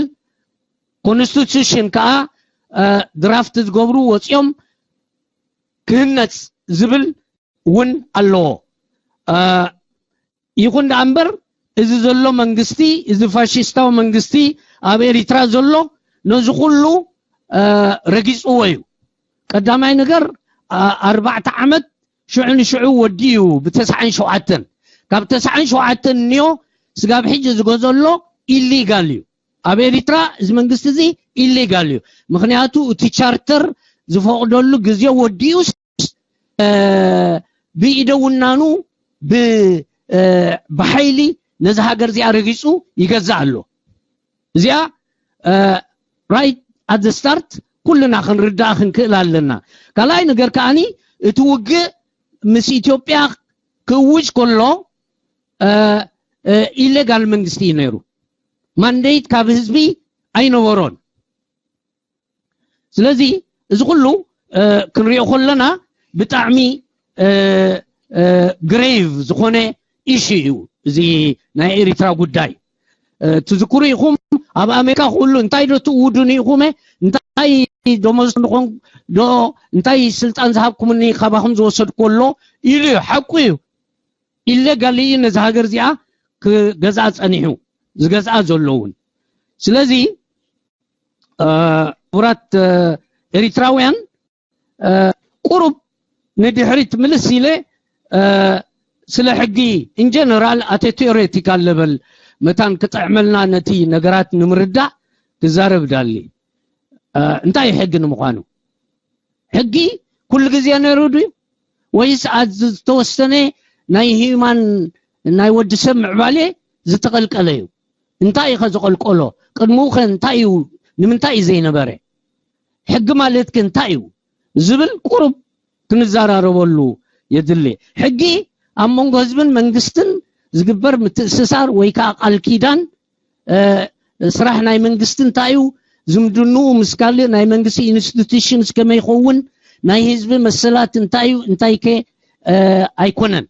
ኮንስቲቱሽን ከዓ ድራፍት ዝገብሩ ወፂኦም ክህነፅ ዝብል እውን ኣለዎ። ይኹን ደኣ እምበር፣ እዚ ዘሎ መንግስቲ፣ እዚ ፋሽስታዊ መንግስቲ ኣብ ኤሪትራ ዘሎ፣ ነዚ ኩሉ ረጊፅዎ እዩ። ቀዳማይ ነገር፣ ኣርባዕተ ዓመት ሽዑ ንሽዑ ወዲኡ እዩ፣ ብተስዓን ሸውዓተን። ካብ ተስዓን ሸውዓተን እንዮ ስጋብ ሕጂ ዝገዘሎ ኢሊጋል እዩ። ኣብ ኤሪትራ እዚ መንግስቲ እዚ ኢሊጋል እዩ። ምክንያቱ እቲ ቻርተር ዝፈቕደሉ ግዜ ወዲኡስ ብኢደ ውናኑ ብሓይሊ ነዚ ሃገር እዚኣ ረጊፁ ይገዛእ ኣሎ። እዚኣ ራይት ኣት ስታርት ኩልና ክንርዳእ ክንክእል ኣለና። ካልኣይ ነገር ከዓኒ እቲ ውግእ ምስ ኢትዮጵያ ክእውጅ ከሎ ኢሌጋል መንግስቲ እዩ ነይሩ። ማንዴት ካብ ህዝቢ ኣይነበሮን። ስለዚ እዚ ኩሉ ክንሪኦ ከለና ብጣዕሚ ግሬቭ ዝኾነ ኢሹ እዩ እዚ ናይ ኤሪትራ ጉዳይ። ትዝክሩ ኢኹም፣ ኣብ ኣሜሪካ ኩሉ እንታይ ዶ ትእውዱን ኢኹም፣ እንታይ ደሞዝ ንኾን ዶ፣ እንታይ ስልጣን ዝሃብኩምኒ ካባኹም ዝወሰድኩ ኣሎ ኢሉ እዩ። ሓቁ እዩ። ኢሌጋሊ እዩ ነዚ ሃገር እዚኣ ክገዝኣ ጸኒሑ፣ ዝገዝኣ ዘሎ እውን። ስለዚ ክቡራት ኤሪትራውያን፣ ቁሩብ ንድሕሪት ምልስ ኢለ ስለ ሕጊ ኢንጀነራል ኣተ ቴዎሬቲካል ለቨል መታን ክጥዕመልና ነቲ ነገራት ንምርዳእ ክዛረብ ዳሊ። እንታይ ሕጊ ንምዃኑ? ሕጊ ኩሉ ግዜ ነይሩ ድዩ? ወይስ ኣብ ዝተወሰነ ናይ ሂዩማን ናይ ወዲ ሰብ ምዕባሌ ዝተቐልቀለ እዩ? እንታይ እዩ ከ ዝቐልቀሎ? ቅድሚኡ ከ እንታይ እዩ? ንምንታይ እዩ ዘይነበረ? ሕጊ ማለት ከ እንታይ እዩ? ዝብል ቁሩብ ክንዘራረበሉ የድሊ። ሕጊ ኣብ መንጎ ህዝብን መንግስትን ዝግበር ምትእስሳር ወይ ከዓ ቃል ኪዳን፣ ስራሕ ናይ መንግስቲ እንታይ እዩ? ዝምድንኡ ምስ ካልእ ናይ መንግስቲ ኢንስቲቱሽንስ ከመይ ይኸውን? ናይ ህዝቢ መሰላት እንታይ እዩ? እንታይ ከ ኣይኮነን?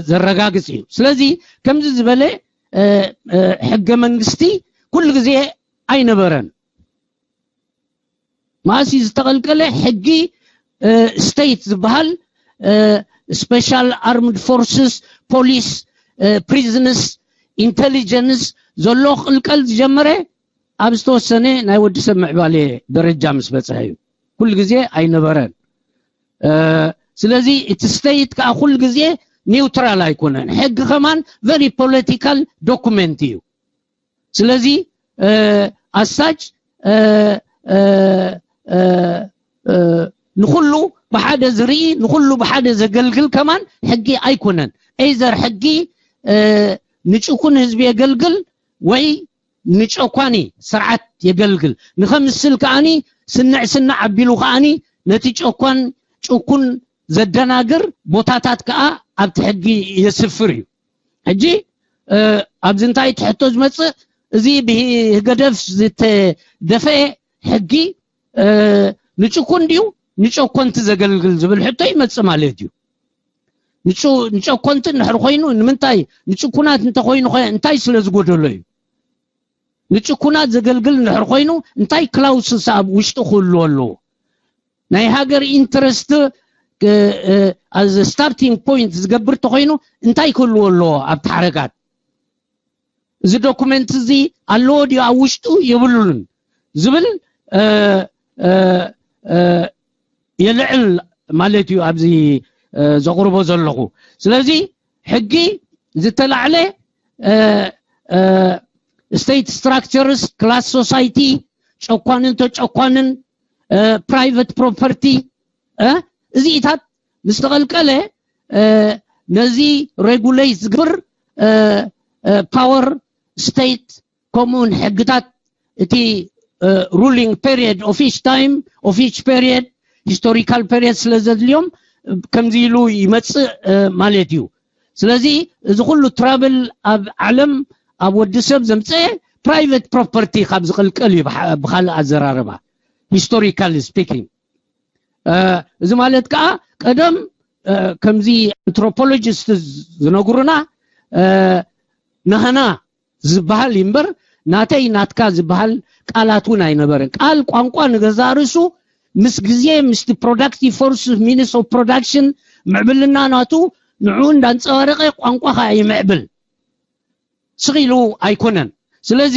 ዘረጋግጽ እዩ። ስለዚ ከምዚ ዝበለ ሕገ መንግስቲ ኩሉ ግዜ ኣይነበረን። ማእሲ ዝተቐልቀለ ሕጊ ስቴት ዝበሃል፣ ስፔሻል ኣርምድ ፎርስስ፣ ፖሊስ፣ ፕሪዝንስ፣ ኢንቴሊጀንስ ዘሎ ክቕልቀል ዝጀመረ ኣብ ዝተወሰነ ናይ ወዲ ሰብ ምዕባሌ ደረጃ ምስ በፅሐ እዩ። ኩሉ ግዜ ኣይነበረን። ስለዚ እቲ ስቴት ከዓ ኩሉ ግዜ ኒውትራል ኣይኮነን። ሕጊ ከማን ቨሪ ፖለቲካል ዶኩመንት እዩ። ስለዚ ኣሳች ንኩሉ ብሓደ ዝርኢ፣ ንኩሉ ብሓደ ዘገልግል ከማን ሕጊ ኣይኮነን። ኤዘር ሕጊ ንጭኩን ህዝቢ የገልግል ወይ ንጨኳኒ ስርዓት የገልግል። ንኸምስል ከዓኒ ስንዕ ስንዕ ኣቢሉ ከዓኒ ነቲ ጨኳን ጭኩን ዘደናግር ቦታታት ከኣ ኣብቲ ሕጊ የስፍር እዩ። ሕጂ ኣብዚ እንታይ ትሕቶ ዝመጽእ? እዚ ብህገደፍ ዝተደፈአ ሕጊ ንጭኩን ድዩ ንጨኮንቲ ዘገልግል ዝብል ሕቶ ይመጽእ ማለት እዩ። ንጨኮንቲ እንድሕር ኮይኑ ንምንታይ ንጭኩናት እንተኮይኑ እንታይ ስለ ዝጎደሎ እዩ? ንጭኩናት ዘገልግል እንድሕር ኮይኑ እንታይ ክላውስስ ኣብ ውሽጡ ክህልዎ ኣለዎ? ናይ ሃገር ኢንትረስት as starting point ዝገብር ተኾይኑ እንታይ ክህልዎ ኣለዎ ኣብቲ ሓረጋት? እዚ ዶኩመንት እዚ ኣለዎ ድዩ ኣብ ውሽጡ የብሉን ዝብል የልዕል ማለት እዩ ኣብዚ ዘቕርቦ ዘለኹ። ስለዚ ሕጊ ዝተላዕለ state structures፣ class society፣ ጨኳንን ተጨኳንን፣ private property፣ እዚኢታት ምስ ተቐልቀለ ነዚ regulate ዝግብር power፣ state፣ ከምኡውን ሕግታት እቲ ruling period of each time, of each period፣ historical period ስለ ዘድልዮም ከምዚ ኢሉ ይመጽእ ማለት እዩ። ስለዚ እዚ ኩሉ trouble ኣብ ዓለም ኣብ ወዲ ሰብ ዘምጽአ private property ካብ ዝቕልቀል እዩ። ብሓ- ብኻልእ ኣዘራርባ፣ historical speaking፣ እዚ ማለት ከዓ ቀደም ከምዚ anthropologist ዝነግሩና ናህና ዝበሃል እዩ እምበር ናተይ ናትካ ዝበሃል ቃላት እውን ኣይነበረን። ቃል ቋንቋ ንገዛእ ርእሱ ምስ ግዜ ምስቲ productive force፣ means of production፣ ምዕብልና ናቱ ንዕኡ እንዳንጸባረቐ ቋንቋ ከዓ ይምዕብል። ስቕ ኢሉ ኣይኮነን። ስለዚ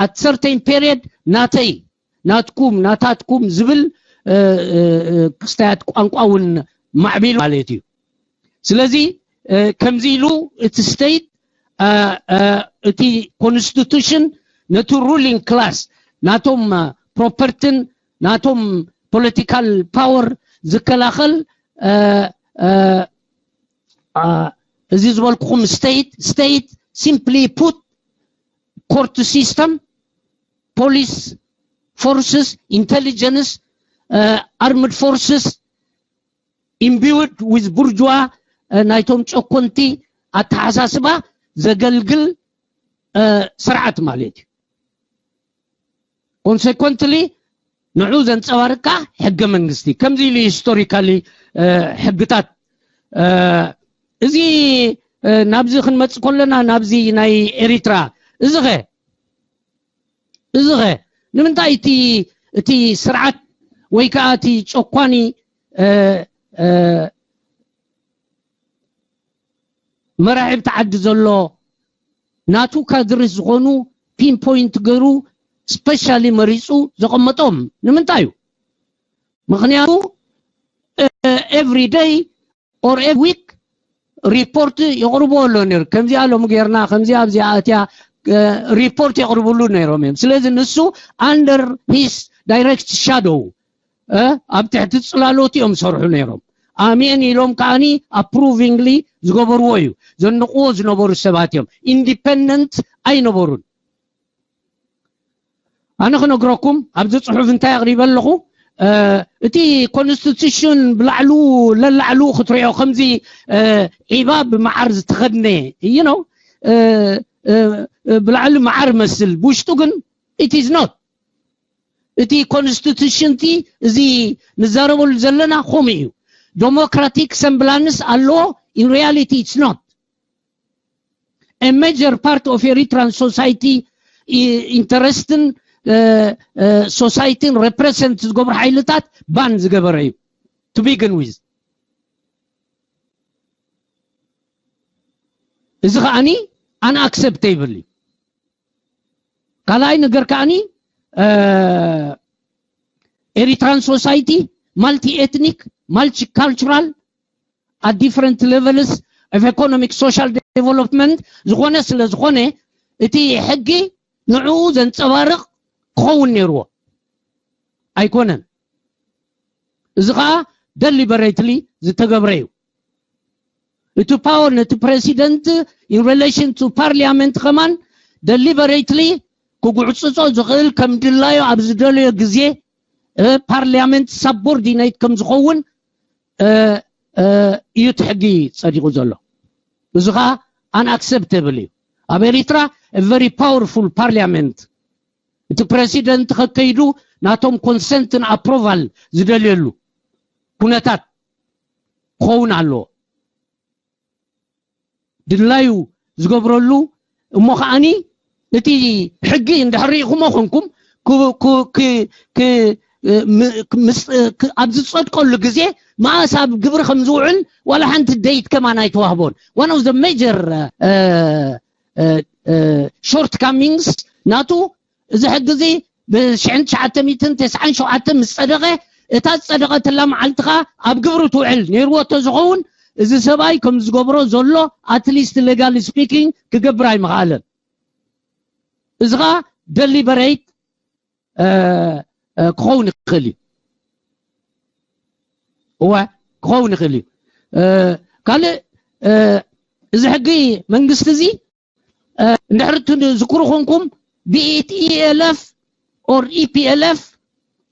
at certain period ናተይ፣ ናትኩም፣ ናታትኩም ዝብል ክስታያት ቋንቋ እውን ማዕቢሉ ማለት እዩ። ስለዚ ከምዚ ኢሉ እቲ state፣ እቲ constitution ነቲ ruling class ናቶም property ን ናቶም political power ዝከላኸል፣ እዚ ዝበልኩኹም state፣ state simply put court system፣ police forces፣ intelligence፣ armed forces imbued with bourgeois ናይቶም ጨኮንቲ ኣተሓሳስባ ዘገልግል ስርዓት ማለት እዩ። Consequently ንዑ ዘንጸባርቅ ከዓ ሕገ መንግስቲ ከምዚ ኢሉ historically ሕግታት። እዚ ናብዚ ክንመጽእ ከለና ናብዚ ናይ ኤሪትራ፣ እዚ ኸ እዚ ኸ ንምንታይ እቲ እቲ ስርዓት ወይ ከዓ እቲ ጨኳኒ መራሒ ብቲ ዓዲ ዘሎ ናቱ ካድርስ ዝኾኑ pinpoint ገይሩ specially መሪፁ ዘቐመጦም ንምንታይ እዩ? ምክንያቱ every day or every week report የቕርቦ ኣሎ ነይሩ። ከምዚኣ ሎም ጌርና ከምዚኣ ኣብዚኣ ኣትያ report የቕርብሉ ነይሮም እዮም። ስለዚ ንሱ under his direct shadow ኣብ ትሕቲ ፅላሎት እዮም ዝሰርሑ ነይሮም። ኣሜን ኢሎም ከዓኒ approvingly ዝገበርዎ እዩ። ዘንቕዎ ዝነበሩ ሰባት እዮም። Independent ኣይነበሩን። ኣነ ክነግረኩም ኣብዚ ፅሑፍ እንታይ ኣቕሪበ ኣለኹ? እቲ constitution ብላዕሉ ለላዕሉ ክትሪኦ ከምዚ ዒባ ብመዓር ዝተኸድነ እዩ ነው። ብላዕሊ መዓር መስል ብውሽጡ ግን it is not። እቲ constitution እቲ እዚ ንዛረበሉ ዘለና ከምኡ እዩ። Democratic semblance ኣለዎ። In reality it's not. A major part of Eritrean society interest ን society ን represent ዝገብሩ ሓይልታት ban ዝገበረ እዩ to begin with። እዚ ከዓኒ unacceptable እዩ። ካልኣይ ነገር ከዓኒ Eritrean society multi-ethnic, multicultural at different levels of economic social development ዝኾነ ስለ ዝኾነ እቲ ሕጊ ንዕኡ ዘንፀባርቕ ክኸውን ነይርዎ ኣይኮነን። እዚ ከዓ deliberately ዝተገብረ እዩ። እቲ power ነቲ president in relation to parliament ከማን deliberately ክጉዕፅፆ ዝኽእል ከም ድላዩ ኣብ ዝደለዮ ግዜ parliament subordinate ከም ዝኸውን እዩ እቲ ሕጊ ፀዲቑ ዘሎ። እዚ ከዓ unacceptable እዩ። ኣብ ኤሪትራ very powerful parliament እቲ president ከከይዱ ናቶም consent ን approval ዝደልየሉ ኩነታት ክኸውን ኣለዎ። ድላዩ ዝገብረሉ እሞ ከዓኒ እቲ ሕጊ እንድሕር ርኢኹሞ ኮንኩም ኣብ ዝፀድቀሉ ግዜ መኣስ ኣብ ግብሪ ከም ዝውዕል ዋላ ሓንቲ date ከማን ኣይተዋህቦን። One of the major shortcomings ናቱ፣ እዚ ሕጊ እዚ ብ-ትሽዓተ ሚእትን ተስዓን ሸውዓተን ምስ ጸደቐ፣ እታ ዝጸደቐትላ መዓልቲ ኸኣ ኣብ ግብሪ ትውዕል ነይርዎ እንተዝኸውን፣ እዚ ሰብኣይ ከም ዝገብሮ ዘሎ፣ at least legally speaking፣ ክገብር ኣይምኽኣለን። እዚ ኸኣ deliberate ክኸውን ይኽእል እዩ። እወ፣ ክኸውን ይኽእል እዩ። ካልእ፣ እዚ ሕጊ መንግስቲ እዚ፣ እንድሕር ትዝክሩ ኮንኩም፣ be it E L F or E P L F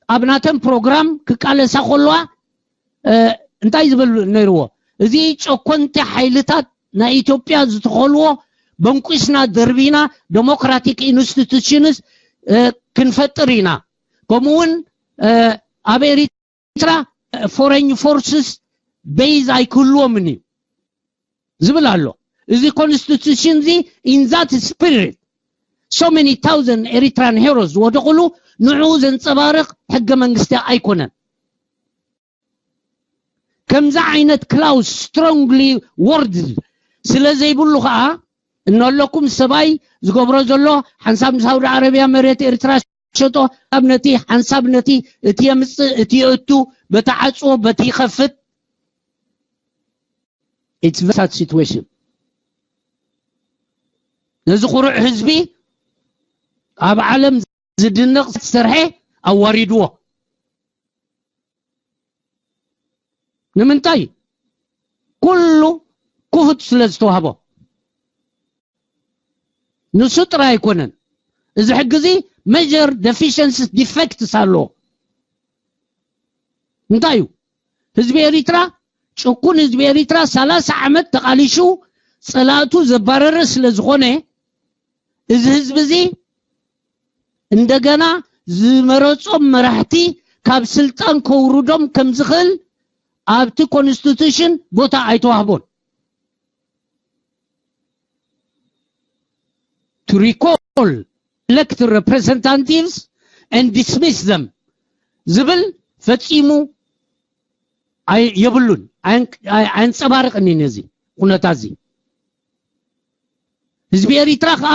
ኣብ ናተን ፕሮግራም ክቃለሳ ከለዋ እንታይ ዝብል ነይርዎ? እዚ ጨኮንቲ ሓይልታት ናይ ኢትዮጵያ ዝተኸልዎ በንቁስና ደርቢና፣ ዴሞክራቲክ ኢንስቲቱሽንስ ክንፈጥር ኢና፣ ከምኡውን ኣብ ኤሪትራ ፎሬን ፎርስስ ቤዝ ኣይክህልዎምን እዩ ዝብል ኣሎ። እዚ ኮንስቲቱሽን እዚ፣ in that spirit, so many thousand Eritrean heroes ዝወደቕሉ፣ ንዕኡ ዘንጸባርቕ ሕገ መንግስቲ ኣይኮነን። ከምዚ ዓይነት ክላውስ፣ strongly worded ስለ ዘይብሉ ኸኣ፣ እነለኩም ሰብኣይ ዝገብሮ ዘሎ፣ ሓንሳብ ንሳውዲ ዓረብያ መሬት ኤርትራ ሸጦ፣ ሓንሳብ ነቲ፣ ሓንሳብ ነቲ፣ እቲ የምጽእ፣ እቲ የእቱ፣ በቲ ዓጽዎ፣ በቲ ይኸፍት። It's very sad situation። ነዚ ኩሩዕ ህዝቢ፣ ኣብ ዓለም ዝድነቕ ዝሰርሐ፣ ኣዋሪድዎ። ንምንታይ? ኩሉ ክፉት ስለ ዝተዋህቦ። ንሱ ጥራይ ኣይኮነን። እዚ ሕጊ እዚ major deficiencies፣ defects ኣለዎ። እንታይ እዩ? ህዝቢ ኤሪትራ፣ ጭኩን ህዝቢ ኤሪትራ ሰላሳ ዓመት ተቓሊሹ ጸላእቱ ዘባረረ ስለ ዝኾነ፣ እዚ ህዝቢ እዚ እንደገና ዝመረጾም መራሕቲ ካብ ስልጣን ከውርዶም ከም ዝኽእል ኣብቲ ኮንስቲቱሽን ቦታ ኣይተዋህቦን። To recall elected representatives and dismiss them ዝብል ፈጺሙ ኣይ-፣ የብሉን። ኣየን-፣ ኣይ-፣ ኣየንጸባርቕን እዩ ነዚ ኩነታት እዚ። ህዝቢ ኤሪትራ ኸኣ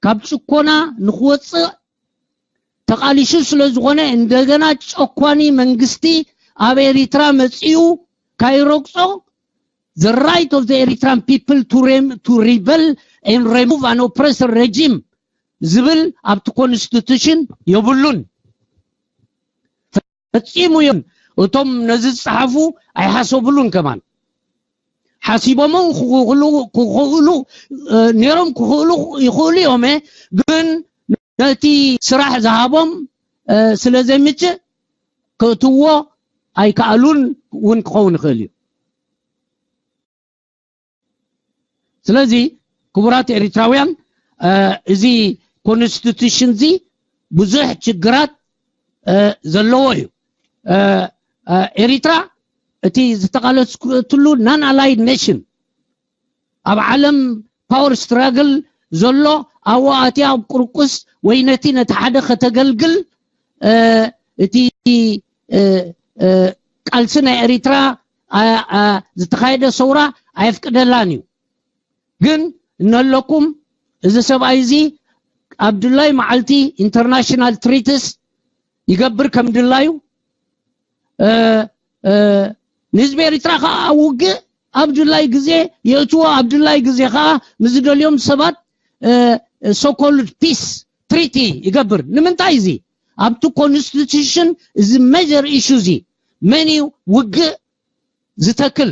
ካብ ጭኮና ንኽወጽእ ተቓሊሹ ስለ ዝኾነ፣ እንደገና ጨኳኒ መንግስቲ ኣብ ኤሪትራ መጺኡ ካይረግጾ፣ the right of the Eritrean people to rem-, to rebel and remove an oppressive regime ዝብል ኣብቲ ኮንስቲቱሽን የብሉን። ፈጺሙ እዮም። እቶም ነዚ ዝጸሓፉ ኣይሓሰብሉን ከማን። ሓሲቦም ክኽእሉ፣ ክኽእሉ፣ እ፣ ነይሮም ክኽእሉ ይኽእሉ እዮም፣ እ፣ ግን ነቲ ስራሕ ዝሃቦም፣ እ፣ ስለ ዘይምችእ፣ ከእትዎ ኣይከኣሉን እውን ክኸውን ይኽእል እዩ። ስለዚ ክቡራት ኤሪትራውያን፣ እ፣ እዚ ኮንስቲቱሽን እዚ ብዙሕ ችግራት፣ እ፣ ዘለዎ እዩ። እ፣ እ፣ ኤሪትራ እቲ ዝተቓለስኩትሉ non-aligned nation፣ ኣብ ዓለም ፓወር ስትራግል ዘሎ ኣብኡ ኣትያ ኣብ ቁርቁስ ወይ ነቲ ነቲ ሓደ ከተገልግል፣ እ፣ እቲ፣ እ፣ እ፣ ቃልሲ ናይ ኤሪትራ፣ ኣ፣ ኣ፣ ዝተኻየደ ሰውራ ኣየፍቅደላን እዩ። ግን እነለኩም እዚ ሰብኣይ እዚ ኣብ ድላይ መዓልቲ ኢንተርናሽናል ትሪትስ ይገብር ከም ድላዩ፣ እ፣ እ፣ ንህዝቢ ኤሪትራ ኸኣ ኣብ ውግእ ኣብ ድላይ ግዜ የእትዎ፣ ኣብ ድላይ ግዜ ኸኣ ምስ ዝደልዮም ሰባት፣ እ፣ so called peace treaty ይገብር። ንምንታይ እዚ? ኣብቲ ኮንስቲቱሽን እዚ ሜጀር ኢሹ እዚ፣ መን እዩ ውግእ ዝተክል?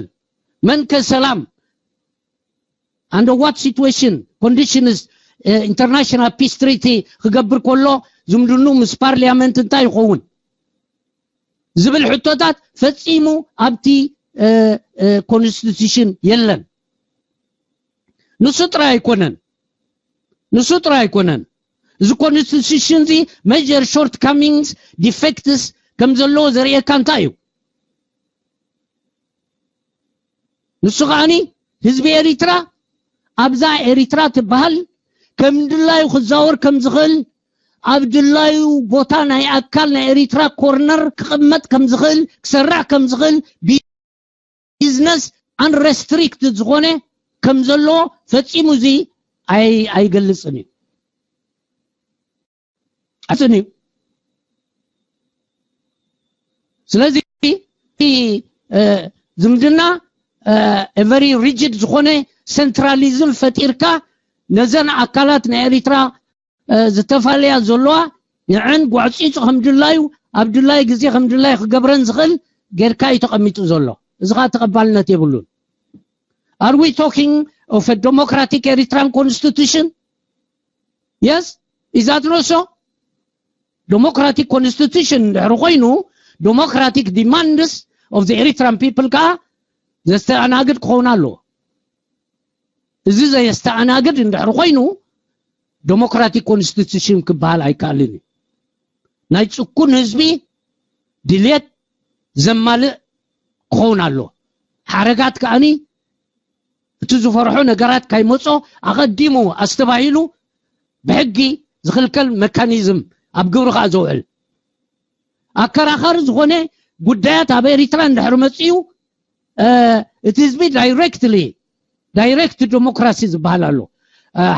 መን ከ ሰላም? Under what situation, conditions, እ፣ ኢንተርናሽናል ፒስ ትሪቲ ክገብር ከሎ ዝምድኑ ምስ ፓርሊያመንት እንታይ ይኸውን? ዝብል ሕቶታት ፈጺሙ ኣብቲ፣ እ፣ እ፣ ኮንስቲቱሽን የለን። ንሱ ጥራይ ኣይኮነን። ንሱ ጥራይ ኣይኮነን። እዚ ኮንስቲቱሽን እዚ ሜጀር ሾርትካሚንግስ፣ ዲፌክትስ ከም ዘለዎ ዘርእየካ እንታይ እዩ? ንሱ ከኣኒ ህዝቢ ኤሪትራ ኣብዛ ኤሪትራ ትበሃል ከም ድላዩ ክዛወር ከም ዝኽእል፣ ኣብ ድላዩ ቦታ ናይ ኣካል ናይ ኤሪትራ ኮርነር ክቕመጥ ከም ዝኽእል፣ ክሰርሕ ከም ዝኽእል፣ ቢዝነስ ኣንረስትሪክትድ ዝኾነ ከም ዘለዎ ፈጺሙ እዚ ኣይ ኣይገልጽን እዩ። ኣጽን እዩ። ስለዚ እ፣ ዝምድና ቨሪ ሪጅድ ዝኾነ ሴንትራሊዝም ፈጢርካ ነዘን ኣካላት ናይ ኤሪትራ እ፣ ዝተፋለያ ዘለዋ ንዐን ጓዕፂፁ ከም ድላዩ ኣብ ድላይ ግዜ ከም ድላይ ክገብረን ዝኽእል ጌርካ እዩ ተቐሚጡ ዘሎ። እዚ ከዓ ተቐባልነት የብሉን። Are we talking of a democratic Eritrean constitution? Yes? Is that not so? Democratic constitution እንድሕር ኮይኑ democratic demands of the Eritrean people ከዓ ዘስተኣናግድ ክኸውን ኣለዎ። እዚ ዘየስተኣናግድ እንድሕር ኮይኑ ዴሞክራቲክ ኮንስቲቱሽን ክበሃል ኣይከኣልን እዩ። ናይ ጭኩን ህዝቢ ድልየት ዘማልእ ክኸውን ኣሎ። ሓረጋት ከኣኒ እቲ ዝፈርሖ ነገራት ካይመጾ ኣቐዲሙ ኣስተባሂሉ ብሕጊ ዝኽልከል መካኒዝም ኣብ ግብሪ ከኣ ዘውዕል ኣከራኻሪ ዝኾነ ጉዳያት ኣብ ኤሪትራ እንድሕር መጺኡ እቲ ህዝቢ ዳይሬክትሊ ዳይሬክት ዴሞክራሲ ዝበሃል ኣሎ።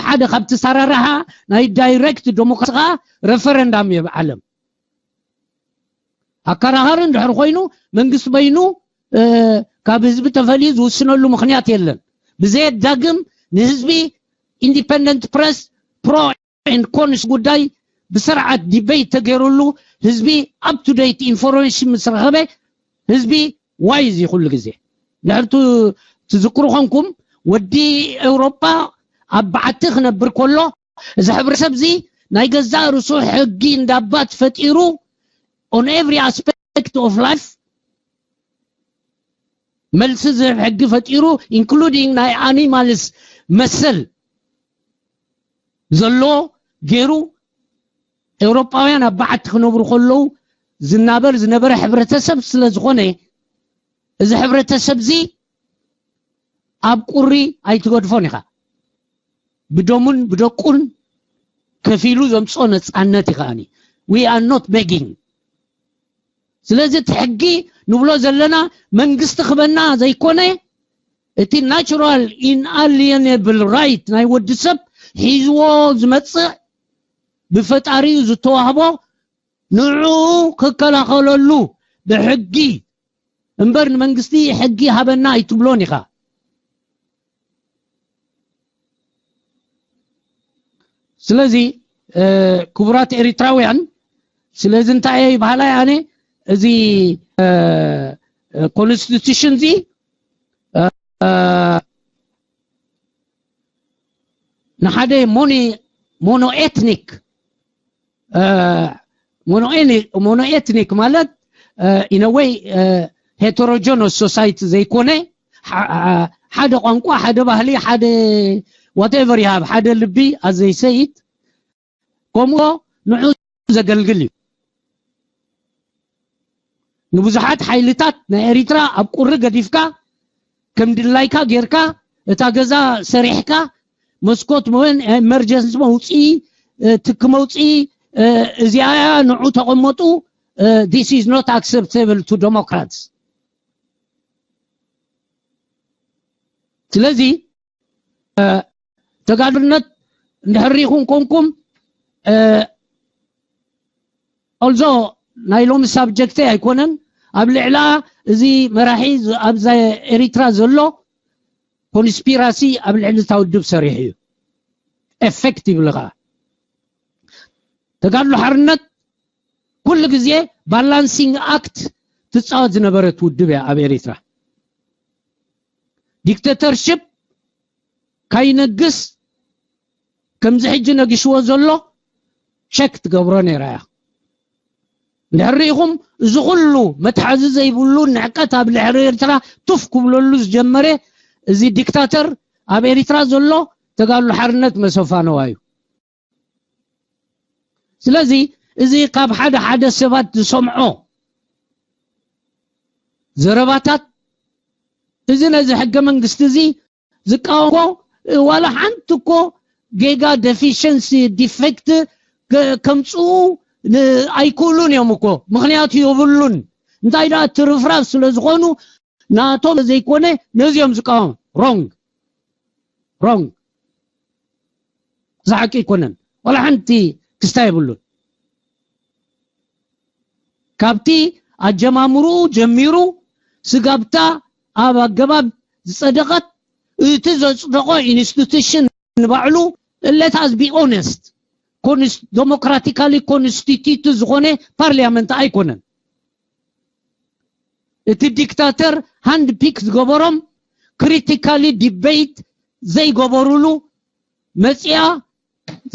ሓደ ካብቲ ሰራርሓ ናይ ዳይሬክት ዴሞክራሲ ከዓ ሬፈረንዳም እዩ ኣብ ዓለም። ኣከራኻሪ እንድሕር ኮይኑ መንግስቲ በይኑ ካብ ህዝቢ ተፈልዩ ዝውስነሉ ምኽንያት የለን። ብዘየዳግም ንህዝቢ ኢንዲፐንደንት ፕረስ ፕሮ ኤንድ ኮንስ ጉዳይ ብስርዓት ዲቤት ተገይሩሉ ህዝቢ up to date ኢንፎርሜሽን ምስ ረኸበ ህዝቢ ዋይዝ እዩ ኩሉ ግዜ። ድሕር ትዝክሩ ኾንኩም ወዲ ኤውሮጳ ኣብ በዓቲ ክነብር ከሎ እዚ ሕብረተሰብ እዚ ናይ ገዛእ ርእሱ ሕጊ እንዳባት ፈጢሩ on every aspect of life መልሲ ዝህብ ሕጊ ፈጢሩ including ናይ ኣኒማልስ መሰል ዘሎ ገይሩ ኤውሮጳውያን ኣብ በዓቲ ክነብሩ ከለዉ ዝናበር ዝነበረ ሕብረተሰብ ስለ ዝኾነ እዚ ሕብረተሰብ እዚ ኣብ ቁሪ ኣይትገድፎን ኢኻ። ብደሙን ብደቁን ከፊሉ ዘምፅኦ ነፃነት ይኸኣኒ። We are not begging። ስለዚ እቲ ሕጊ ንብሎ ዘለና መንግስቲ ክበና ዘይኮነ እቲ ናቹራል ኢንኣሊየነብል ራይት ናይ ወዲ ሰብ ሒዝዎ ዝመፅእ ብፈጣሪኡ ዝተዋህቦ ንዕኡ ክከላኸለሉ ብሕጊ እምበር ንመንግስቲ ሕጊ ሃበና ኣይትብሎን ኢኻ። ስለዚ ክቡራት ኤሪትራውያን ስለዚ እንታይ እየ ይበሃላ ኣነ እዚ ኮንስቲቱሽን እዚ ንሓደ ሞኒ ሞኖ ኤትኒክ ሞኖ ኤትኒክ ማለት ኢነወይ ሄተሮጀኖስ ሶሳይቲ ዘይኮነ ሓደ ቋንቋ ሓደ ባህሊ ሓደ ዋቴቨር ይሃብ ሓደ ልቢ ኣዘይሰይት ከምኡ ንዑ ዘገልግል እዩ። ንብዙሓት ሓይልታት ናይ ኤሪትራ ኣብ ቁሪ ገዲፍካ ከም ድላይካ ጌርካ እታ ገዛ ሰሪሕካ መስኮት መን ኤመርጀንሲ መውፅኢ ትክ መውፅኢ እዚኣ ንዑ ተቐመጡ። This is not acceptable to democrats። ስለዚ ተጋድልነት እንድሕር ሪኢኹም ኮንኩም ኦልዞ ናይ ሎሚ ሳብጀክተይ ኣይኮነን ኣብ ልዕላ እዚ መራሒ ኣብዚ ኤሪትራ ዘሎ ኮንስፒራሲ ኣብ ልዕሊ እታ ውድብ ሰሪሑ እዩ ኤፌክቲቭሊ ከዓ ተጋድሎ ሓርነት ኩሉ ግዜ ባላንሲንግ ኣክት ትፃወት ዝነበረት ውድብ እያ ኣብ ኤሪትራ ዲክተተርሽፕ ካይነግስ ከምዚ ሕጂ ነጊስዎ ዘሎ ሸክ ትገብሮ ነይራ እያ። እንድሕር ርኢኹም እዚ ኩሉ መትሓዚ ዘይብሉ ንዕቀት ኣብ ልዕሊ ኤርትራ ቱፍ ክብለሉ ዝጀመረ እዚ ዲክታተር ኣብ ኤሪትራ ዘሎ ተጋድሎ ሓርነት መሰፋነዋ እዩ። ስለዚ እዚ ካብ ሓደ ሓደ ሰባት ዝሰምዖ ዘረባታት እዚ ነዚ ሕገ መንግስቲ እዚ ዝቃወሞ ዋላ ሓንቲ እኮ ጌጋ ደፊሸንሲ ዲፌክት ከምፅኡ ኣይክእሉን እዮም እኮ፣ ምክንያቱ የብሉን። እንታይ ደኣ ትርፍራፍ ስለ ዝኾኑ ናቶም ዘይኮነ ነዚኦም ዝቃወም። ሮንግ ሮንግ ዝሓቂ ኣይኮነን። ዋላ ሓንቲ ክስታ የብሉን። ካብቲ ኣጀማምርኡ ጀሚሩ ስጋብታ ኣብ ኣገባብ ዝጸደቐት፣ እቲ ዘጽደቖ ኢንስቲቱሽን ንባዕሉ let us be honest democratically constituted ዝኾነ ፓርሊያመንት ኣይኮነን። እቲ ዲክታተር ሃንድ ፒክ ዝገበሮም ክሪቲካሊ ዲቤት ዘይገበሩሉ መጽያ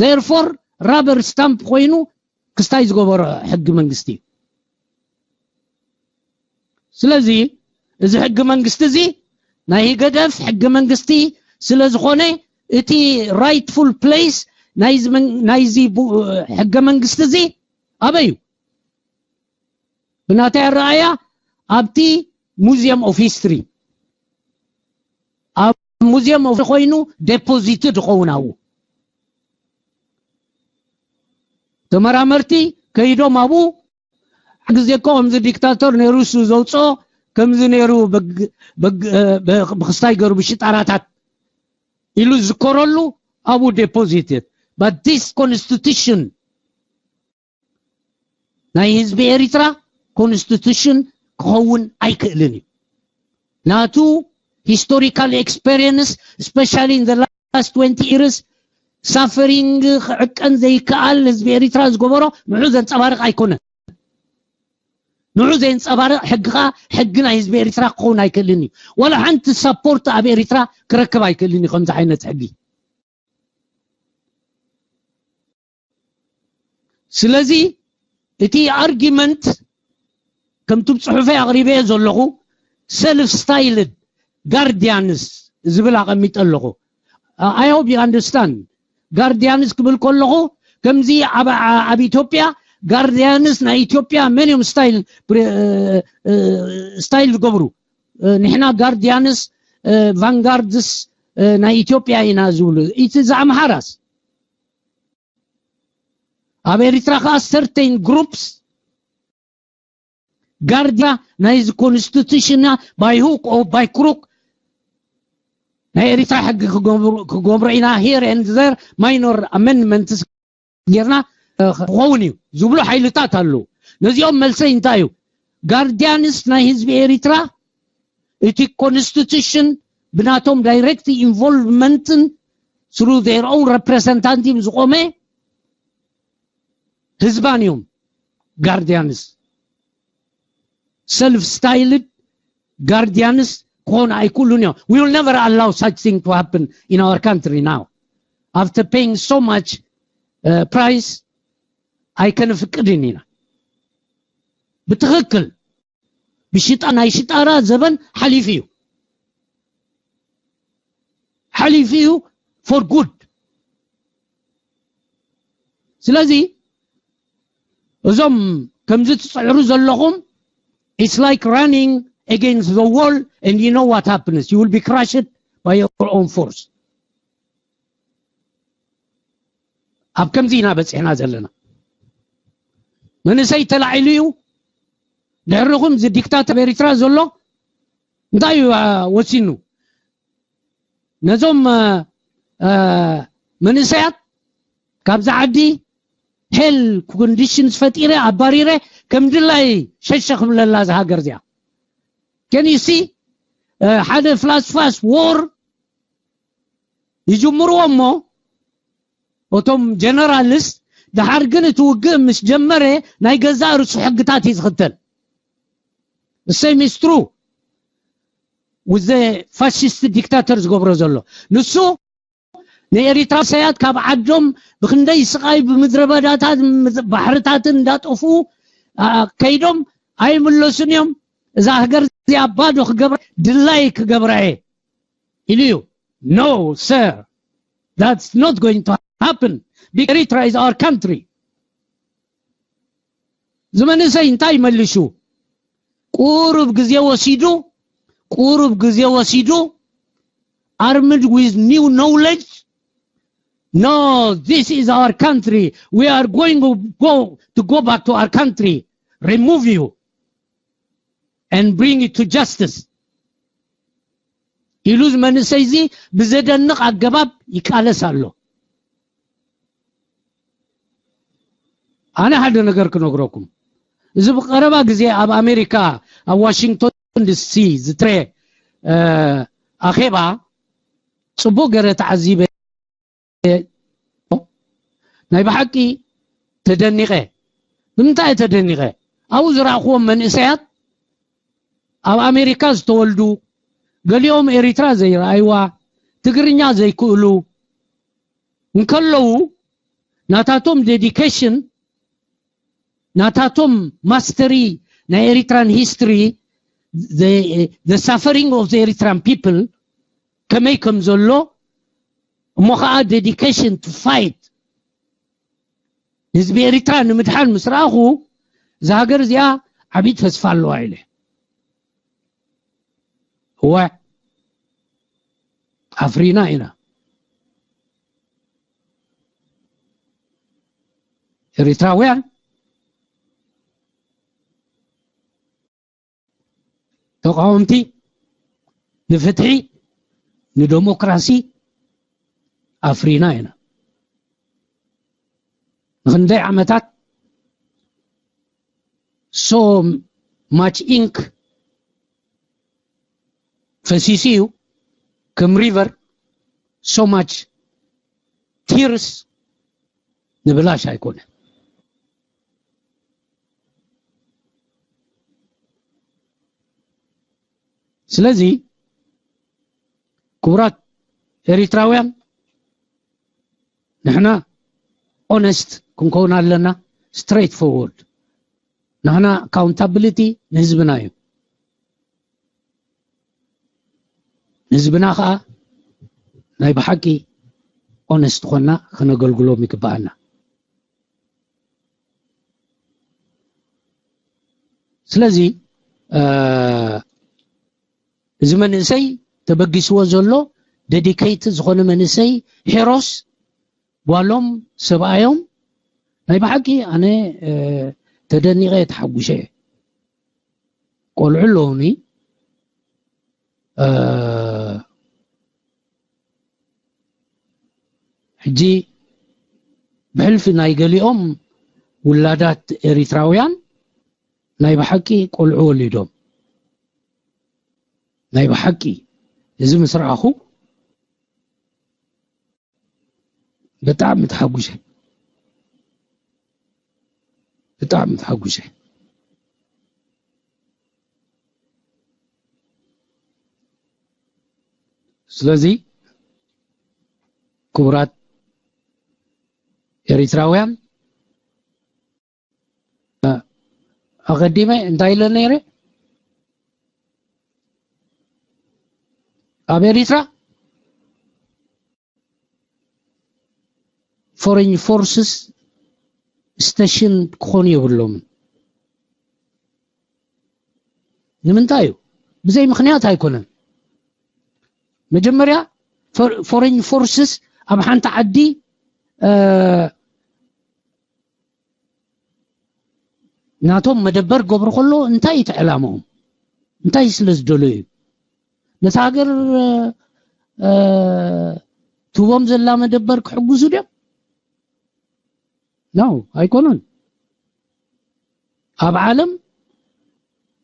therefore rubber stamp ኮይኑ ክስታይ ዝገበሮ ሕጊ መንግስቲ እዩ። ስለዚ እዚ ሕጊ መንግስቲ እዚ ናይ ህገደፍ ሕጊ መንግስቲ ስለ ዝኾነ እቲ rightful place ናይዚ ሕገ መንግስቲ እዚ ኣበይ እዩ? ብናተይ ኣረኣያ ኣብቲ ሙዚየም ኦፍ ሂስትሪ ኣብ ሙዚየም ኦፍ ኮይኑ ዴፖዚት ድኸውን ኣብኡ ተመራመርቲ ከይዶም ኣብኡ ግዜ እኮ ከምዚ ዲክታቶር ነይሩ እሱ ዘውፅኦ ከምዚ ነይሩ ብክስታይ ገሩ ብሽጣራታት ኢሉ ዝዝከረሉ ኣብኡ ዴፖዚት but this constitution ናይ ህዝቢ ኤሪትራ ኮንስቲቱሽን ክኸውን ኣይክእልን እዩ። ናቱ ሂስቶሪካል ኤክስፐሪየንስ especially in the last twenty years suffering ክዕቀን ዘይከኣል ህዝቢ ኤሪትራ ዝገበሮ ንዑ ዘንጸባርቕ ኣይኮነን። ንዑ ዘንጸባርቕ ሕጊ ከዓ ሕጊ ናይ ህዝቢ ኤሪትራ ክኸውን ኣይክእልን እዩ። ዋላ ሓንቲ ሳፖርት ኣብ ኤሪትራ ክረክብ ኣይክእልን እዩ ከምዚ ዓይነት ሕጊ። ስለዚ እቲ ኣርጊመንት ከምቲ ብፅሑፈይ ኣቕሪበዮ ዘለኹ ሰልፍ ስታይልድ ጋርዲያንስ ዝብል ኣቐሚጠ ኣለኹ። I hope you understand ጋርዲያንስ ክብል ከለኹ ከምዚ ኣብ ኢትዮጵያ ጋርዲያንስ ናይ ኢትዮጵያ መን እዮም ስታይል ስታይል ዝገብሩ ንሕና ጋርዲያንስ ቫንጋርድስ ናይ ኢትዮጵያ ኢና ዝብሉ እቲ ዝኣምሓራስ ኣብ ኤሪትራ ከዓ certain groups ጋርዲያ ናይዚ ኮንስቲቱሽንና by hook or by crook ናይ ኤሪትራ ሕጊ ክገብሮ ኢና here and there minor amendments ጌርና ክኸውን እዩ ዝብሉ ሓይልታት ኣለዉ። ነዚኦም መልሰይ እንታይ እዩ? ጋርዲያንስ ናይ ህዝቢ ኤሪትራ እቲ ኮንስቲቱሽን ብናቶም ዳይሬክት ኢንቮልቭመንትን through their own representative ዝቆመ ህዝባን እዮም። ጋርዲያንስ ሰልፍ ስታይልድ ጋርዲያንስ ክኾኑ ኣይክእሉን እዮም። We will never allow such thing to happen in our country now after paying so much price ኣይከነፍቅድን ኢና። ብትኽክል ብሽጣ ናይ ሽጣራ ዘበን ሓሊፉ እዩ ሓሊፉ እዩ for good። ስለዚ እዞም ከምዚ ትፅዕሩ ዘለኹም it's like running against the wall and you know what happens, you will be crushed by your own force። ኣብ ከምዚ ኢና በፂሕና ዘለና። መንእሰይ ተላዒሉ እዩ። ድሕርኹም እዚ ዲክታተር ኤሪትራ ዘሎ እንታይ እዩ ወሲኑ? ነዞም መንእሰያት ካብዚ ዓዲ ሄል ኮንዲሽንስ ፈጢረ ኣባሪረ ከም ድላይ ሸሸ ክብለላ እዛ ሃገር እዚኣ። ከኒሲ ሓደ ፍላስፋስ ዎር ይጅምርዎ እሞ እቶም ጀነራልስ ድሓር ግን እቲ ውግእ ምስ ጀመረ ናይ ገዛእ ርእሱ ሕግታት እዩ ዝኽተል። ሰሚስትሩ ውዘ ፋሽስት ዲክታተር ዝገብሮ ዘሎ ንሱ ንኤሪትራ ሰያት ካብ ዓዶም ብክንደይ ስቓይ ብምድረ በዳታት ባሕርታትን እንዳጠፉ ከይዶም ኣይምለሱን እዮም። እዛ ሃገር እዚኣ ባዶ ክገብራ ድላይ ክገብራ እየ ኢሉ እዩ። No sir, that's not going to happen. Eritrea is our country. ዝመንሰይ እንታይ መሊሹ? ቁሩብ ግዜ ወሲዱ ቁሩብ ግዜ ወሲዱ armed with new knowledge No, this is our country. We are going to go, to go back to our country. Remove you and bring you to justice. ኢሉ እዚ መንእሰይ እዚ ብዘደንቕ ኣገባብ ይቃለስ ኣሎ። ኣነ ሓደ ነገር ክነግረኩም። እዚ ብቐረባ ግዜ ኣብ ኣሜሪካ፣ ኣብ ዋሽንግቶን ዲሲ ዝትረ ኣኼባ ጽቡቕ ገረ ተዓዚበ። ናይ ብሓቂ ተደኒቐ። ብምንታይ እየ ተደኒቐ? ኣብኡ ዝረኣኽዎም መንእሰያት ኣብ ኣሜሪካ ዝተወልዱ፣ ገሊኦም ኤሪትራ ዘይረኣይዋ፣ ትግርኛ ዘይክእሉ እንከለዉ፣ ናታቶም ዴዲኬሽን፣ ናታቶም ማስተሪ ናይ ኤሪትራን ሂስትሪ፣ the suffering of the Eritrean people ከመይ ከም ዘሎ፣ እሞ ኸዓ dedication to fight ህዝቢ ኤሪትራ ንምድሓን ምስ ረኣኹ፣ እዛ ሃገር እዚኣ ዓብዪ ተስፋ ኣለዋ ኢለ። እወ፣ ኣፍሪና ኢና። ኤሪትራውያን ተቃወምቲ ንፍትሒ፣ ንደሞክራሲ ኣፍሪና ኢና። ንክንደይ ዓመታት so much ink ፈሲሱ እዩ፣ ከም ሪቨር so much tears ንብላሽ ኣይኮነ። ስለዚ ክቡራት ኤሪትራውያን፣ ንሕና ኦነስት ክንከውን ኣለና፣ ስትሬት ፎርወርድ። ንሕና ኣካውንታብሊቲ ንህዝብና እዩ። ንህዝብና ኸዓ ናይ ብሓቂ ኦነስት ኾንና ከነገልግሎም ይግብኣና። ስለዚ እዚ መንእሰይ ተበጊስዎ ዘሎ ደዲኬት ዝኾነ መንእሰይ፣ ሄሮስ፣ ጓሎም፣ ሰብኣዮም፣ ናይ ብሓቂ ኣነ ተደኒቐ ተሓጉሸ። ቆልዑ ኣለውኒ። ሕጂ ብሕልፊ ናይ ገሊኦም ውላዳት ኤሪትራውያን ናይ ብሓቂ ቆልዑ ወሊዶም። ናይ ብሓቂ እዚ ምስ ረኣኹ ብጣዕሚ ተሓጉሸ። ብጣዕሚ ተሓጉሸ። ስለዚ ክቡራት ኤሪትራውያን፣ ኣቐዲመ እንታይ ኢለ ነይረ? ኣብ ኤሪትራ ፎሬን ፎርስስ ስቴሽን ክኾኑ የብሎምን። ንምንታይ እዩ? ብዘይ ምኽንያት ኣይኮነን። መጀመርያ ፎሬን ፎርስስ ኣብ ሓንቲ ዓዲ ናቶም መደበር ገብሩ ከሎ እንታይ እዩ ዕላምኦም? እንታይ ስለ ዝደለዩ እዩ? ነታ ሃገር ትህቦም ዘላ መደበር ክሕግዙ ድዮም? ኖ፣ ኣይኮኑን። ኣብ ዓለም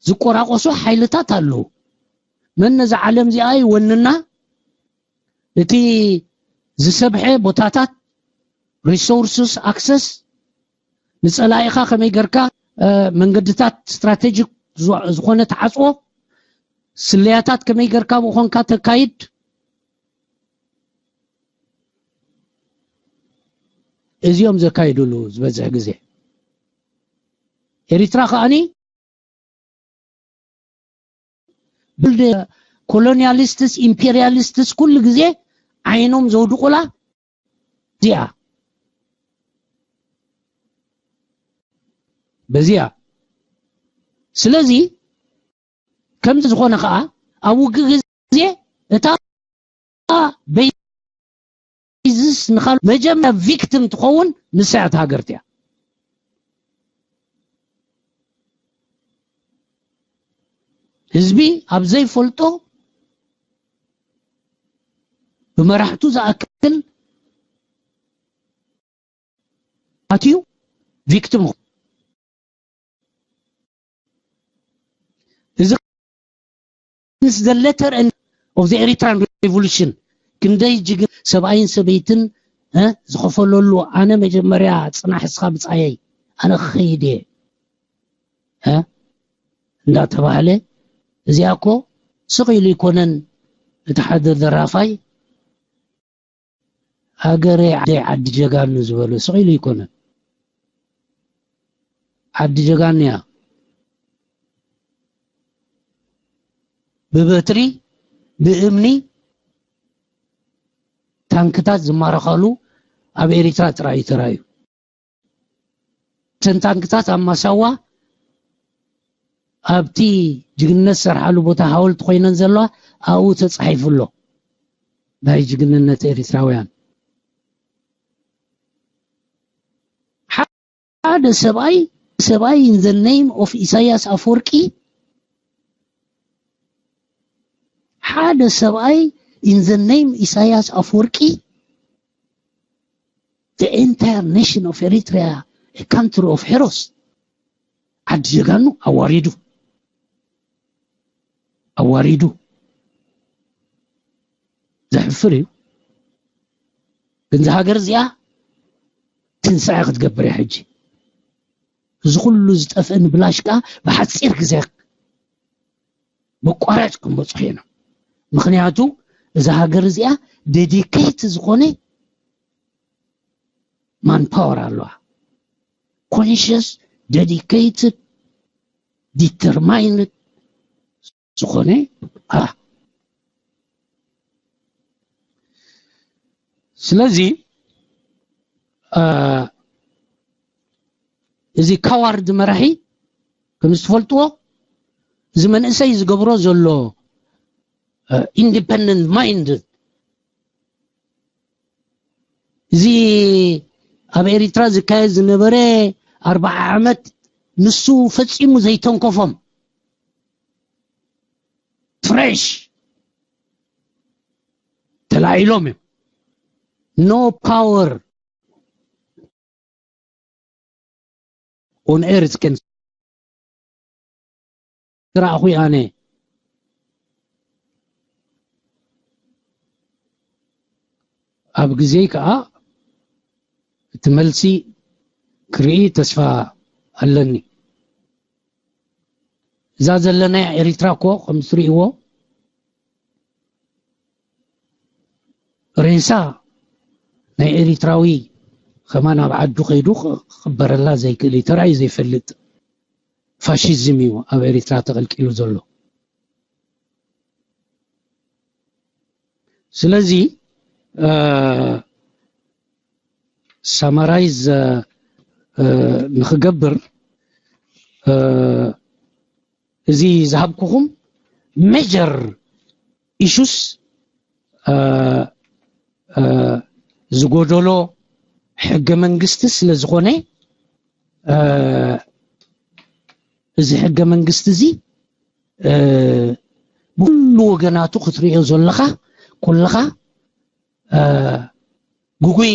ዝቆራቆሱ ሓይልታት ኣለዉ። መን ነዛ ዓለም እዚኣ ይወንና? እቲ ዝሰብሐ ቦታታት፣ ሪሶርስስ፣ ኣክሰስ፣ ንጸላኢኻ ከመይ ገርካ መንገድታት ስትራቴጂክ ዝኾነ ትዓጽዎ፣ ስለያታት ከመይ ገርካ ብኾንካ ተካይድ፣ እዚኦም ዘካይዱሉ ዝበዝሕ ግዜ። ኤሪትራ ከኣኒ ብልድ ኮሎኒያሊስትስ፣ ኢምፔሪያሊስትስ ኩሉ ግዜ ዓይኖም ዘውድቁላ እዚኣ፣ በዚኣ። ስለዚ ከምዚ ዝኾነ ከኣ ኣብ ውግእ ግዜ እታ ቤዝ ንኻል መጀመርያ ቪክቲም ትኸውን ንሳ እያ፣ እታ ሃገር እያ። ህዝቢ ኣብ ዘይፈልጦ ብመራሕቱ ዝኣክል ኣትዩ ቪክቲም። እዚ is the letter N of the Eritrean Revolution። ክንደይ ጅግና ሰብኣይን ሰበይትን፣ እ፣ ዝኸፈለሉ፣ ኣነ መጀመርያ ጽናሕ እስኻ ብጻየይ፣ ኣነ ክኸይድ እየ፣ እ፣ እንዳተባህለ፣ እዚኣ እኮ ስቕ ኢሉ ኣይኮነን። እቲ ሓደ ደራፋይ ሃገረይ ዓደይ ዓዲ ጀጋኑ ዝበሎ ስቕ ኢሉ ኣይኮነን። ዓዲ ጀጋኑ እያ። ብበትሪ፣ ብእምኒ፣ ታንክታት ዝማረኻሉ ኣብ ኤሪትራ ጥራይ እዩ ተራእዩ። እተን ታንክታት ኣብ ማሳዋ ኣብቲ ጅግንነት ዝሰርሓሉ ቦታ ሃወልቲ ኮይነን ዘለዋ ኣብኡ ተጻሒፉ ኣሎ። ናይ ጅግንነት ኤሪትራውያን። ሓደ ሰብኣይ፣ ሰብኣይ in the name of ኢሳያስ ኣፈወርቂ፣ ሓደ ሰብኣይ in the name ኢሳያስ ኣፈወርቂ፣ the entire nation of Eritrea, a country of heroes፣ ዓዲ ጀጋኑ ኣዋሪዱ፣ ኣዋሪዱ። ዘሕፍር እዩ። ግን እዛ ሃገር እዚኣ ትንሳኤ ክትገብር እያ ሕጂ። እዚ ኩሉ ዝጠፍአ ንብላሽ ከኣ ብሓጺር ግዜ ብቋራጭ ክንበጽሖ ኢና። ምኽንያቱ እዛ ሃገር እዚኣ ዴዲኬት ዝኾነ ማን ፓወር ኣለዋ። ኮንሽስ፣ ዴዲኬትድ፣ ዲተርማይንድ ዝኾነ፣ አ፣ ስለዚ፣ አ፣ እዚ ካዋርድ መራሒ፣ ከም ዝትፈልጥዎ፣ እዚ መንእሰይ ዝገብሮ ዘሎ፣ አ፣ ኢንዲፐንደንት ማይንድ፣ እዚ ኣብ ኤሪትራ ዝካየድ ዝነበረ ኣርብዓ ዓመት ንሱ ፈጺሙ ዘይተንከፎም፣ ፍሬሽ ተላዒሎም እዮም። No power on earth can ዝረኣኹ ኣነ። ኣብ ግዜይ ከኣ እቲ መልሲ ክርኢ ተስፋ ኣለኒ። እዛ ዘለናያ ኤሪትራ እኮ ከም እትርእይዎ፣ ሬሳ ናይ ኤሪትራዊ ከማን ኣብ ዓዱ ከይዱ ክቕበረላ ዘይክእል እዩ፣ ተራእዩ ዘይፈልጥ ፋሽዝም እዩ ኣብ ኤሪትራ ተቐልቂሉ ዘሎ። ስለዚ፣ እ፣ ሳማራይዝ፣ እ፣ ንኽገብር፣ እ፣ እዚ ዝሃብኩኹም ሜጀር ኢሹስ፣ እ፣ እ፣ ዝጎደሎ ሕገ መንግስቲ ስለ ዝኾነ፣ እ፣ እዚ ሕገ መንግስቲ እዚ፣ እ፣ ብኩሉ ወገናቱ ክትርእዮ ዘለኻ፣ ኩልኻ፣ እ፣ ግጉይ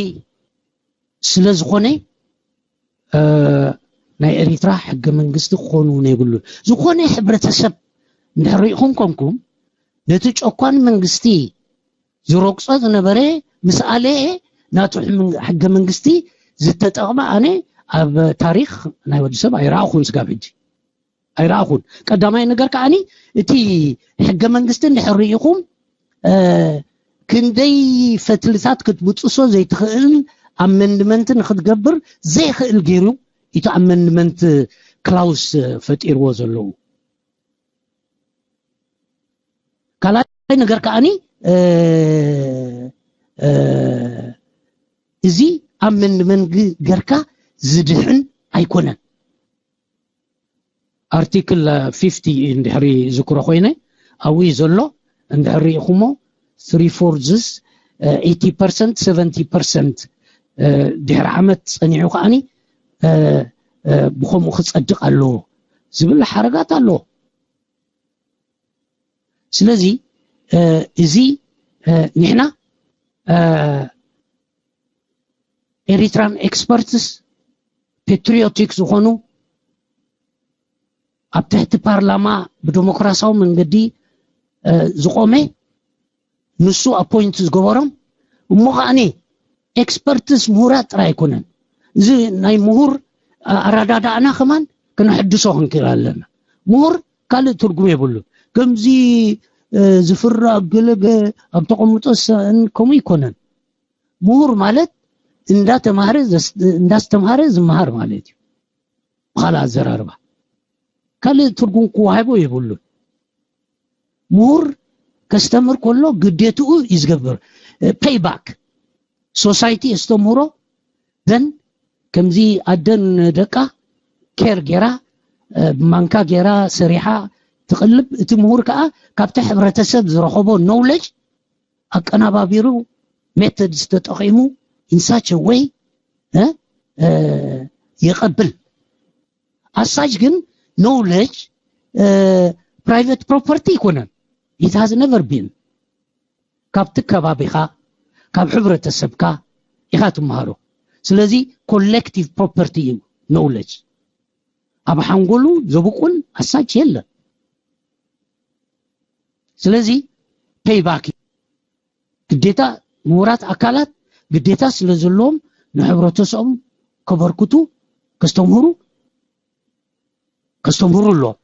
ስለ ዝኾነ፣ እ፣ ናይ ኤሪትራ ሕገ መንግስቲ ክኾን እውን የብሉን። ዝኾነ ሕብረተሰብ እንድሕር ርኢኹም ኮንኩም፣ ነቲ ጨኳን መንግስቲ ዝረግጾ ዝነበረ ምስ ኣለ ናቱ ሕም-፣ ሕገ መንግስቲ ዝተጠቕመ ኣነ ኣብ ታሪኽ ናይ ወዲ ሰብ ኣይረኣኹን ስጋብ ሕጂ። ኣይረኣኹን። ቀዳማይ ነገር ከኣኒ እቲ ሕገ መንግስቲ እንድሕር ርኢኹም፣ እ፣ ክንደይ ፈትልታት ክትብጥሶ ዘይትኽእል ኣመንድመንት ንክትገብር ዘይኽእል ገይሩ እቲ ኣመንድመንት ክላውስ ፈጢርዎ ዘለዉ። ካልኣይ ነገር ከኣኒ፣ እ፣ እ፣ እዚ ኣመንድመንት ግ-፣ ገርካ ዝድሕን ኣይኮነን። ኣርቲክል ፊፍቲ እንድሕሪ ዝክሮ ኮይነ ኣብኡ እዩ ዘሎ። እንድሕር ርኢኹሞ፣ ትሪ ፎርዝስ eighty percent seventy percent ድሕሪ ዓመት ጸኒዑ ከዓኒ ብኸምኡ ክጸድቕ ኣለዎ ዝብል ሓረጋት ኣለዎ። ስለዚ እዚ ንሕና ኤሪትራን ኤክስፐርትስ ፔትሪዮቲክ ዝኾኑ ኣብ ትሕቲ ፓርላማ ብዲሞክራሲያዊ መንገዲ ዝቆመ ንሱ ኣፖይንት ዝገበሮም እሞ ከዓኒ ኤክስፐርትስ ምሁራት ጥራይ ኣይኮነን። እዚ ናይ ምሁር ኣረዳዳእና ከማን ክነሕድሶ ክንክእል ኣለና። ምሁር ካልእ ትርጉም የብሉን። ከምዚ ዝፍራግ ገለገ ኣብ ተቐምጦ ሰእን ከምኡ ይኮነን። ምሁር ማለት እንዳተማሃረ እንዳስተምሃረ ዝመሃር ማለት እዩ። ብኻልእ ኣዘራርባ ካልእ ትርጉም ክወሃቦ የብሉን። ምሁር ከስተምር ከሎ ግዴትኡ እዩ ዝገብር። ፔይባክ ሶሳይቲ የስተምህሮ ዘን ከምዚ ኣደን ደቃ ኬር ጌራ ብማንካ ጌራ ሰሪሓ ትቕልብ። እቲ ምሁር ከዓ ካብቲ ሕብረተሰብ ዝረኸቦ ኖውለጅ ኣቀናባቢሩ ሜተድስ ተጠቒሙ ኢንሳቸ ወይ ይቐብል። ኣሳች ግን ኖውለጅ ፕራይቨት ፕሮፐርቲ ይኮነን። It has never been። ካብቲ ከባቢኻ ካብ ሕብረተሰብካ ኢኻ ትመሃሮ። ስለዚ ኮሌክቲቭ ፕሮፐርቲ እዩ ኖውለጅ። ኣብ ሓንጎሉ ዘብቁል ኣሳች የለን። ስለዚ ፔይባክ ግዴታ ምሁራት ኣካላት ግዴታ ስለ ዘለዎም ንሕብረተሰቦም ከበርክቱ ከስተምህሩ ከስተምህሩ ኣለዎም።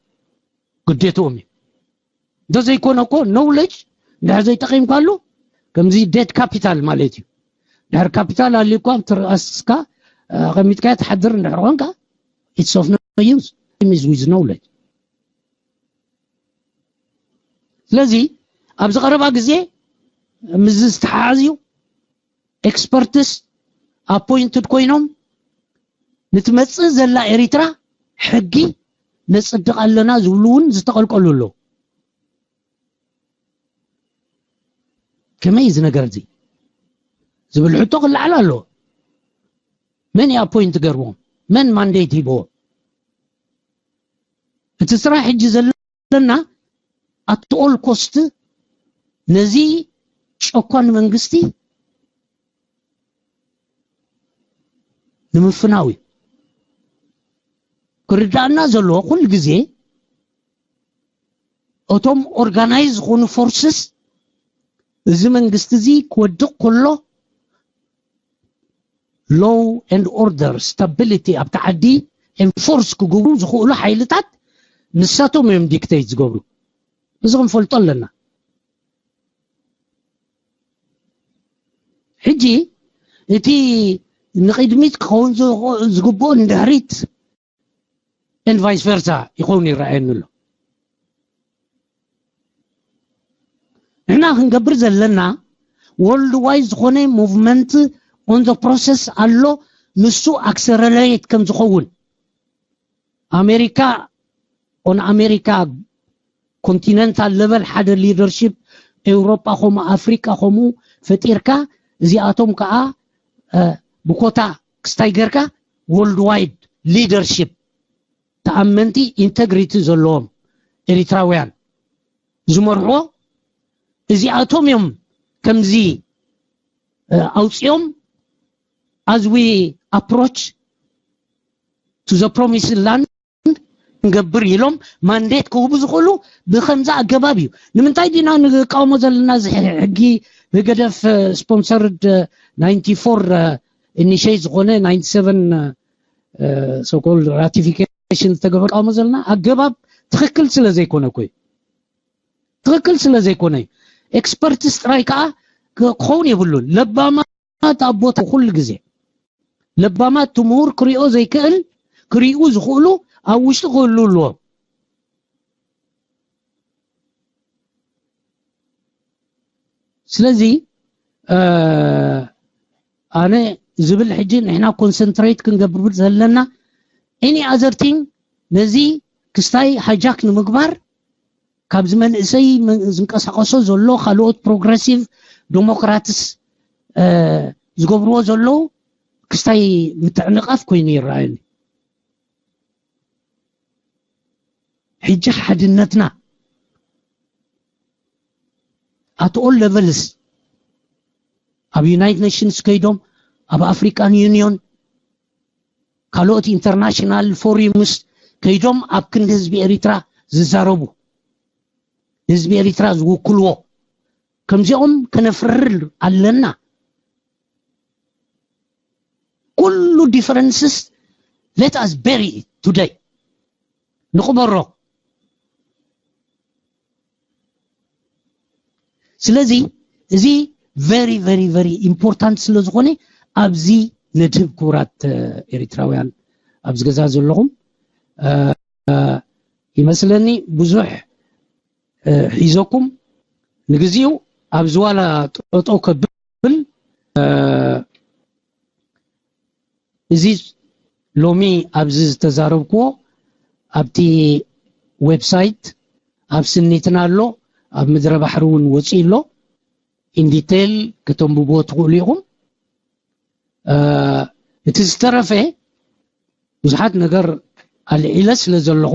ግዴትኦም እዩ። እንተዘይኮነ እኮ ኖውለጅ እንድሕር ዘይጠቒምካሉ ከምዚ ዴድ ካፒታል ማለት እዩ። ድሕር ካፒታል ኣልዩኳ ኣብቲ ርኣስካ ኣቐሚጥካዮ ትሓድር እንድሕር ኮንካ it's of no use is with knowledge። ስለዚ ኣብዚ ቀረባ ግዜ ምስዚ ዝተሓሓዝ እዩ ኤክስፐርትስ ኣፖይንትድ ኮይኖም ንትመፅእ ዘላ ኤሪትራ ሕጊ ነፅድቕ ኣለና ዝብሉ እውን ዝተቐልቀሉ ኣለዉ። ከመይ እዚ ነገር እዚ ዝብል ሕቶ ክለዓል ኣለዎ። መን እዩ ኣፖይንት ገርዎም? መን ማንዴት ሂብዎ? እቲ ስራሕ ሕጂ ዘለና ኣት ኦል ኮስት ነዚ ጨኳን መንግስቲ ንምፍናው እዩ። ክርዳእና ዘለዎ ኩሉ ግዜ እቶም ኦርጋናይዝ ዝኾኑ ፎርስስ እዚ መንግስቲ እዚ ክወድቕ ከሎ ሎው ኤንድ ኦርደር ስታቢሊቲ ኣብቲ ዓዲ ኤንፎርስ ክገብሩ ዝኽእሉ ሓይልታት ንሳቶም እዮም ዲክቴት ዝገብሩ። እዚ ክንፈልጦ ኣለና። ሕጂ እቲ ንቕድሚት ክኸውን ዝግብኦ ንድሕሪት ኤንድ ቫይስ ቨርሳ ይኸውን ይረኣየኒ ኣሎ። ንሕና ክንገብር ዘለና ወርልድ ዋይድ ዝኾነ ሙቭመንት ኦን ዘ ፕሮሰስ ኣሎ። ንሱ ኣክሰለሬት ከም ዝኸውን ኣሜሪካ ኦን ኣሜሪካ ኮንቲነንታል ለቨል ሓደ ሊደርሺፕ ኤውሮጳ ከምኡ ኣፍሪቃ ከምኡ ፈጢርካ እዚኣቶም ከዓ ብኮታ ክስታይ ጌርካ ወርልድ ዋይድ ሊደርሺፕ ተኣመንቲ ኢንተግሪቲ ዘለዎም ኤሪትራውያን ዝመርሕዎ እዚኣቶም እዮም። ከምዚ ኣውፅኦም as we approach to the promised land ክንገብር ኢሎም ማንዴት ክህቡ ዝኽእሉ ብከምዚ ኣገባብ እዩ። ንምንታይ ዲና ንቃወሞ ዘለና እዚ ሕጊ ብገደፍ ስፖንሰርድ ናይንቲ ፎር ኢኒሽት ዝኾነ ናይንቲ ሰቨን ሶኮል ራቲፊኬሽን ዝተገበረ ቃወሞ ዘለና ኣገባብ ትኽክል ስለ ዘይኮነ እኮ እዩ። ትኽክል ስለ ዘይኮነ እዩ። ኤክስፐርትስ ጥራይ ከዓ ክኸውን የብሉን። ለባማት ኣብ ቦታ ኩሉ ግዜ ለባማት እቲ ምሁር ክሪኦ ዘይክእል ክሪኡ ዝኽእሉ ኣብ ውሽጢ ክህሉ ኣለዎም። ስለዚ ኣነ ዝብል ሕጂ ንሕና ኮንሰንትሬት ክንገብር ዘለና any other thing ነዚ ክስታይ ሃይጃክ ንምግባር ካብዚ መንእሰይ ዝንቀሳቀሶ ዘሎ ካልኦት ፕሮግረሲቭ ዴሞክራትስ ዝገብርዎ ዘለዉ ክስታይ ምትዕንቓፍ ኮይኑ ይረኣየኒ። ሕጂ ሓድነትና at all levels፣ ኣብ ዩናይትድ ኔሽንስ ከይዶም፣ ኣብ ኣፍሪካን ዩኒዮን፣ ካልኦት ኢንተርናሽናል ፎሪምስ ከይዶም ኣብ ክንዲ ህዝቢ ኤሪትራ ዝዛረቡ፣ ህዝቢ ኤሪትራ ዝውክልዎ፣ ከምዚኦም ከነፍርር ኣለና። ኩሉ ዲፈረንስስ let us bury today፣ ንቕበሮ። ስለዚ እዚ very very very important ስለ ዝኾነ ኣብዚ ነድህብ። ክቡራት ኤሪትራውያን፣ ኣብዚ ገዛ ዘለኹም ይመስለኒ ብዙሕ ሒዘኩም፣ ንግዚኡ ኣብዚ ዋላ ጠጠው ከብል፣ እዚ ሎሚ ኣብዚ ዝተዛረብክዎ ኣብቲ ዌብሳይት፣ ኣብ ስኒትና ኣሎ፣ ኣብ ምድረ ባሕሪ እውን ወፂኡ ኣሎ። ኢንዲቴል ከተንብብዎ ትኽእሉ ኢኹም። እቲ ዝተረፈ ብዙሓት ነገር ኣልዒለ ስለ ዘለኹ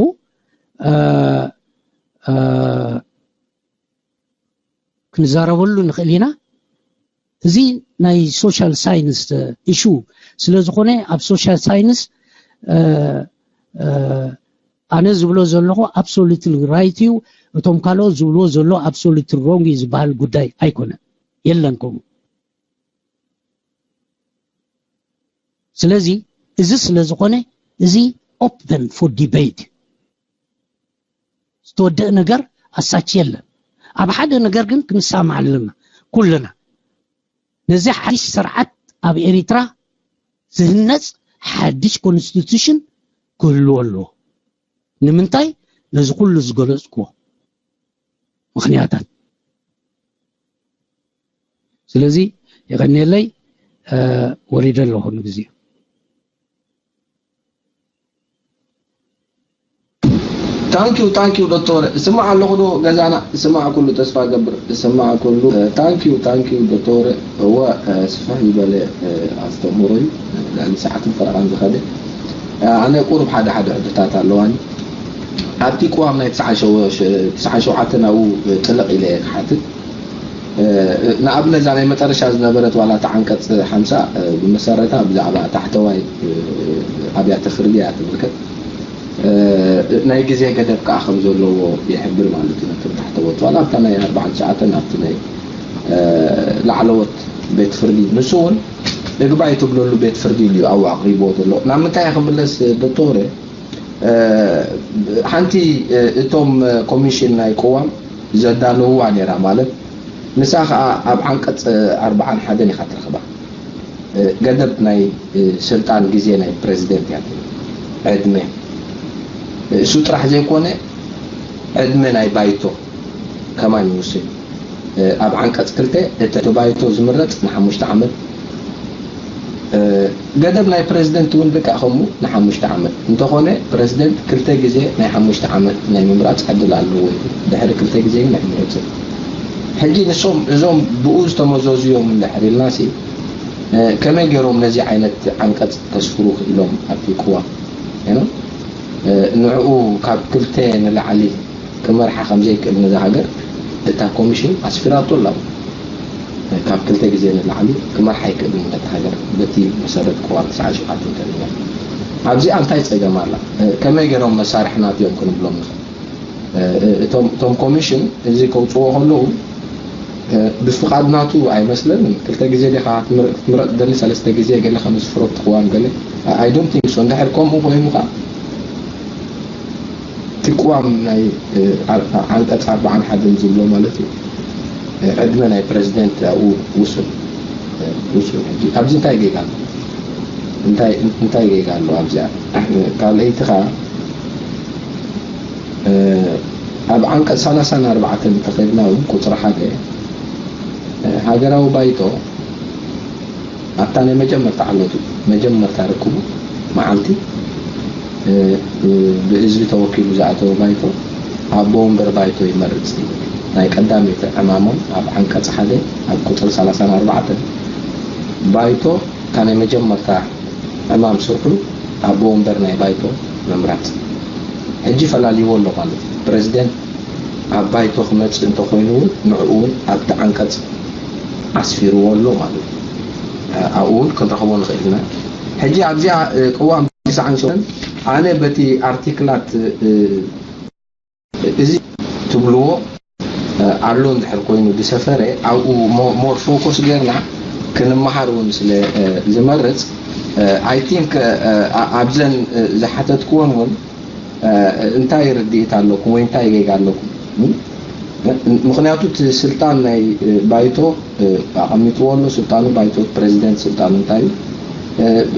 ክንዛረበሉ ንኽእል ኢና። እዚ ናይ ሶሻል ሳይንስ ኢሹ ስለ ዝኾነ፣ ኣብ ሶሻል ሳይንስ ኣነ ዝብሎ ዘለኹ ኣብሶሉትሊ ራይት እዩ፣ እቶም ካልኦት ዝብልዎ ዘሎ ኣብሶሉትሊ ሮንግ እዩ ዝበሃል ጉዳይ ኣይኮነን። የለን ከምኡ። ስለዚ እዚ ስለ ዝኾነ፣ እዚ ኦፕን ፎር ዲቤት፣ ዝተወደአ ነገር ኣሳች የለን። ኣብ ሓደ ነገር ግን ክንሰማማዕ ኣለና ኩልና። ነዚ ሓድሽ ስርዓት ኣብ ኤሪትራ ዝህነፅ ሓድሽ ኮንስቲቱሽን ክህልዎ ኣለዎ። ንምንታይ? ነዚ ኩሉ ዝገለፅክዎ ምኽንያታት። ስለዚ የቐንየለይ፣ ወሪደ ኣለኹ ንግዜ። ታንኪዩ ታንኪዩ ዶክተር፣ እስማዕ ኣለኹ ዶ ገዛና? እስማዕ ኩሉ፣ ተስፋ ገብር እስማዕ ኩሉ። ታንኪዩ ታንኪዩ ዶክተር። እወ፣ ስፍሕ ዝበለ ኣስተምህሮ እዩ። ልዕሊ ሰዓትን ፈረቓን ዝኸደ። ኣነ ቁሩብ ሓደ ሓደ ሕቶታት ኣለዋኒ። ኣብቲ ቅዋም ናይ ትስዓን ሸውዓተን ኣብኡ ጥልቕ ኢለ እየ ክሓትት። ንኣብነት እዛ ናይ መጨረሻ ዝነበረት ዋላ እታ ዓንቀፅ ሓምሳ ብመሰረታ ብዛዕባ ታሕተዋይ ኣብያተ ፍርዲ እያ ትምልከት። ናይ ግዜ ገደብ ከዓ ከም ዘለዎ ይሕብር ማለት እዩ። ነቶም ታሕተዎት ዋላ ኣብታ ናይ ኣርባዓን ትሽዓተን ኣብቲ ናይ ላዕለዎት ቤት ፍርዲ፣ ንሱ እውን እግባይ ትብለሉ ቤት ፍርዲ እዩ ኣብኡ ኣቕሪብዎ ዘሎ። ናብ ምንታይ እየ ክምለስ ዶክተር? ሓንቲ እቶም ኮሚሽን ናይ ቅዋም ዘዳለውዋ ነይራ ማለት ንሳ ከዓ ኣብ ዓንቀፅ ኣርባዓን ሓደን ኢኻ ትረኽባ። ገደብ ናይ ስልጣን ግዜ ናይ ፕረዚደንት እያ ትብል። ዕድመ እሱ ጥራሕ ዘይኮነ ዕድመ ናይ ባይቶ ከማን ይውስን። ኣብ ዓንቀፅ ክልተ እቲ ባይቶ ዝምረፅ ንሓሙሽተ ዓመት፣ ገደብ ናይ ፕረዚደንት እውን ልክዕ ከምኡ ንሓሙሽተ ዓመት እንተኾነ ፕረዚደንት ክልተ ግዜ ናይ ሓሙሽተ ዓመት ናይ ምምራፅ ዕድል ኣለዎ። ድሕሪ ክልተ ግዜ ግን ኣይምረፅን። ሕጂ ንሶም እዞም ብኡ ዝተመዘዙ እዮም እንድሕር ኢልናሲ ከመይ ገይሮም ነዚ ዓይነት ዓንቀፅ ከስፍሩ ክኢሎም ኣብቲ ቅዋም? ንዕኡ ካብ ክልተ ንላዕሊ ክመርሓ ከም ዘይክእል ነዛ ሃገር እታ ኮሚሽን ኣስፊራቶ ኣላ። ካብ ክልተ ግዜ ንላዕሊ ክመርሓ ኣይክእልን ነታ ሃገር በቲ መሰረት ቅዋም ትስዓን ሸውዓተን እንተሪእና። ኣብዚኣ እንታይ ፀገም ኣላ? ከመይ ገይሮም መሳርሕና እዮም ክንብሎም ንኽእል? እቶም ኮሚሽን እዚ ከውፅዎ ከለዉ ብፍቓድ ናቱ ኣይመስለንን። ክልተ ግዜ ዲኻ ክትምረፅ ደሊ ሰለስተ ግዜ ገለ ከም ዝፍረድ ትኽዋን ገለ I don't think so። እንድሕር ከምኡ ኮይኑ ከዓ እቲ ቅዋም ናይ ዓንቀፅ ኣርባዓን ሓደን ዝብሎ ማለት እዩ ዕድመ ናይ ፕረዚደንት ኣብኡ ውሱን ውሱን ሕጂ ኣብዚ እንታይ ጌጋ ኣሎ? እንታይ ጌጋ ኣሎ ኣብዚኣ? ካልኣይቲ ከዓ ኣብ ዓንቀፅ ሰላሳን ኣርባዕተን እንተኸድና እውን ቁፅሪ ሓደ ሃገራዊ ባይቶ ኣብታ ናይ መጀመርታ ዓመቱ መጀመርታ ርክቡ መዓልቲ ብህዝቢ ተወኪሉ ዝኣተወ ባይቶ ኣቦ ወንበር ባይቶ ይመርፅ። ናይ ቀዳመይቲ ዕማሞም ኣብ ዓንቀፅ ሓደ ኣብ ቁፅሪ ሰላሳን ኣርባዕተን ባይቶ እታ ናይ መጀመርታ ዕማም ስርሑ ኣቦ ወንበር ናይ ባይቶ ምምራፅ። ሕጂ ፈላልይዎ ኣሎ ማለት እዩ። ፕረዚደንት ኣብ ባይቶ ክመፅእ እንተኮይኑ እውን ንዕኡ እውን ኣብቲ ዓንቀፅ ኣስፊርዎ ኣሎ ማለት እዩ። ኣብኡ እውን ክንረኽቦ ንኽእል ኢና። ሕጂ ኣብዚኣ ቅዋም ትስዓን ሸውዓተን ኣነ በቲ ኣርቲክላት እዚ ትብልዎ ኣሎ እንድሕር ኮይኑ ዝሰፈረ ኣብኡ ሞር ፎኮስ ጌርና ክንመሃር እውን ስለ ዝመርፅ፣ I think ኣብዘን ዝሓተትክወን እውን እንታይ ርድኢት ኣለኩም ወይ እንታይ ጌጋ ኣለኩም? ምክንያቱ እቲ ስልጣን ናይ ባይቶ ኣቐሚጥዎ ኣሎ። ስልጣኑ ባይቶ ፕረዚደንት ስልጣኑ እንታይ እዩ?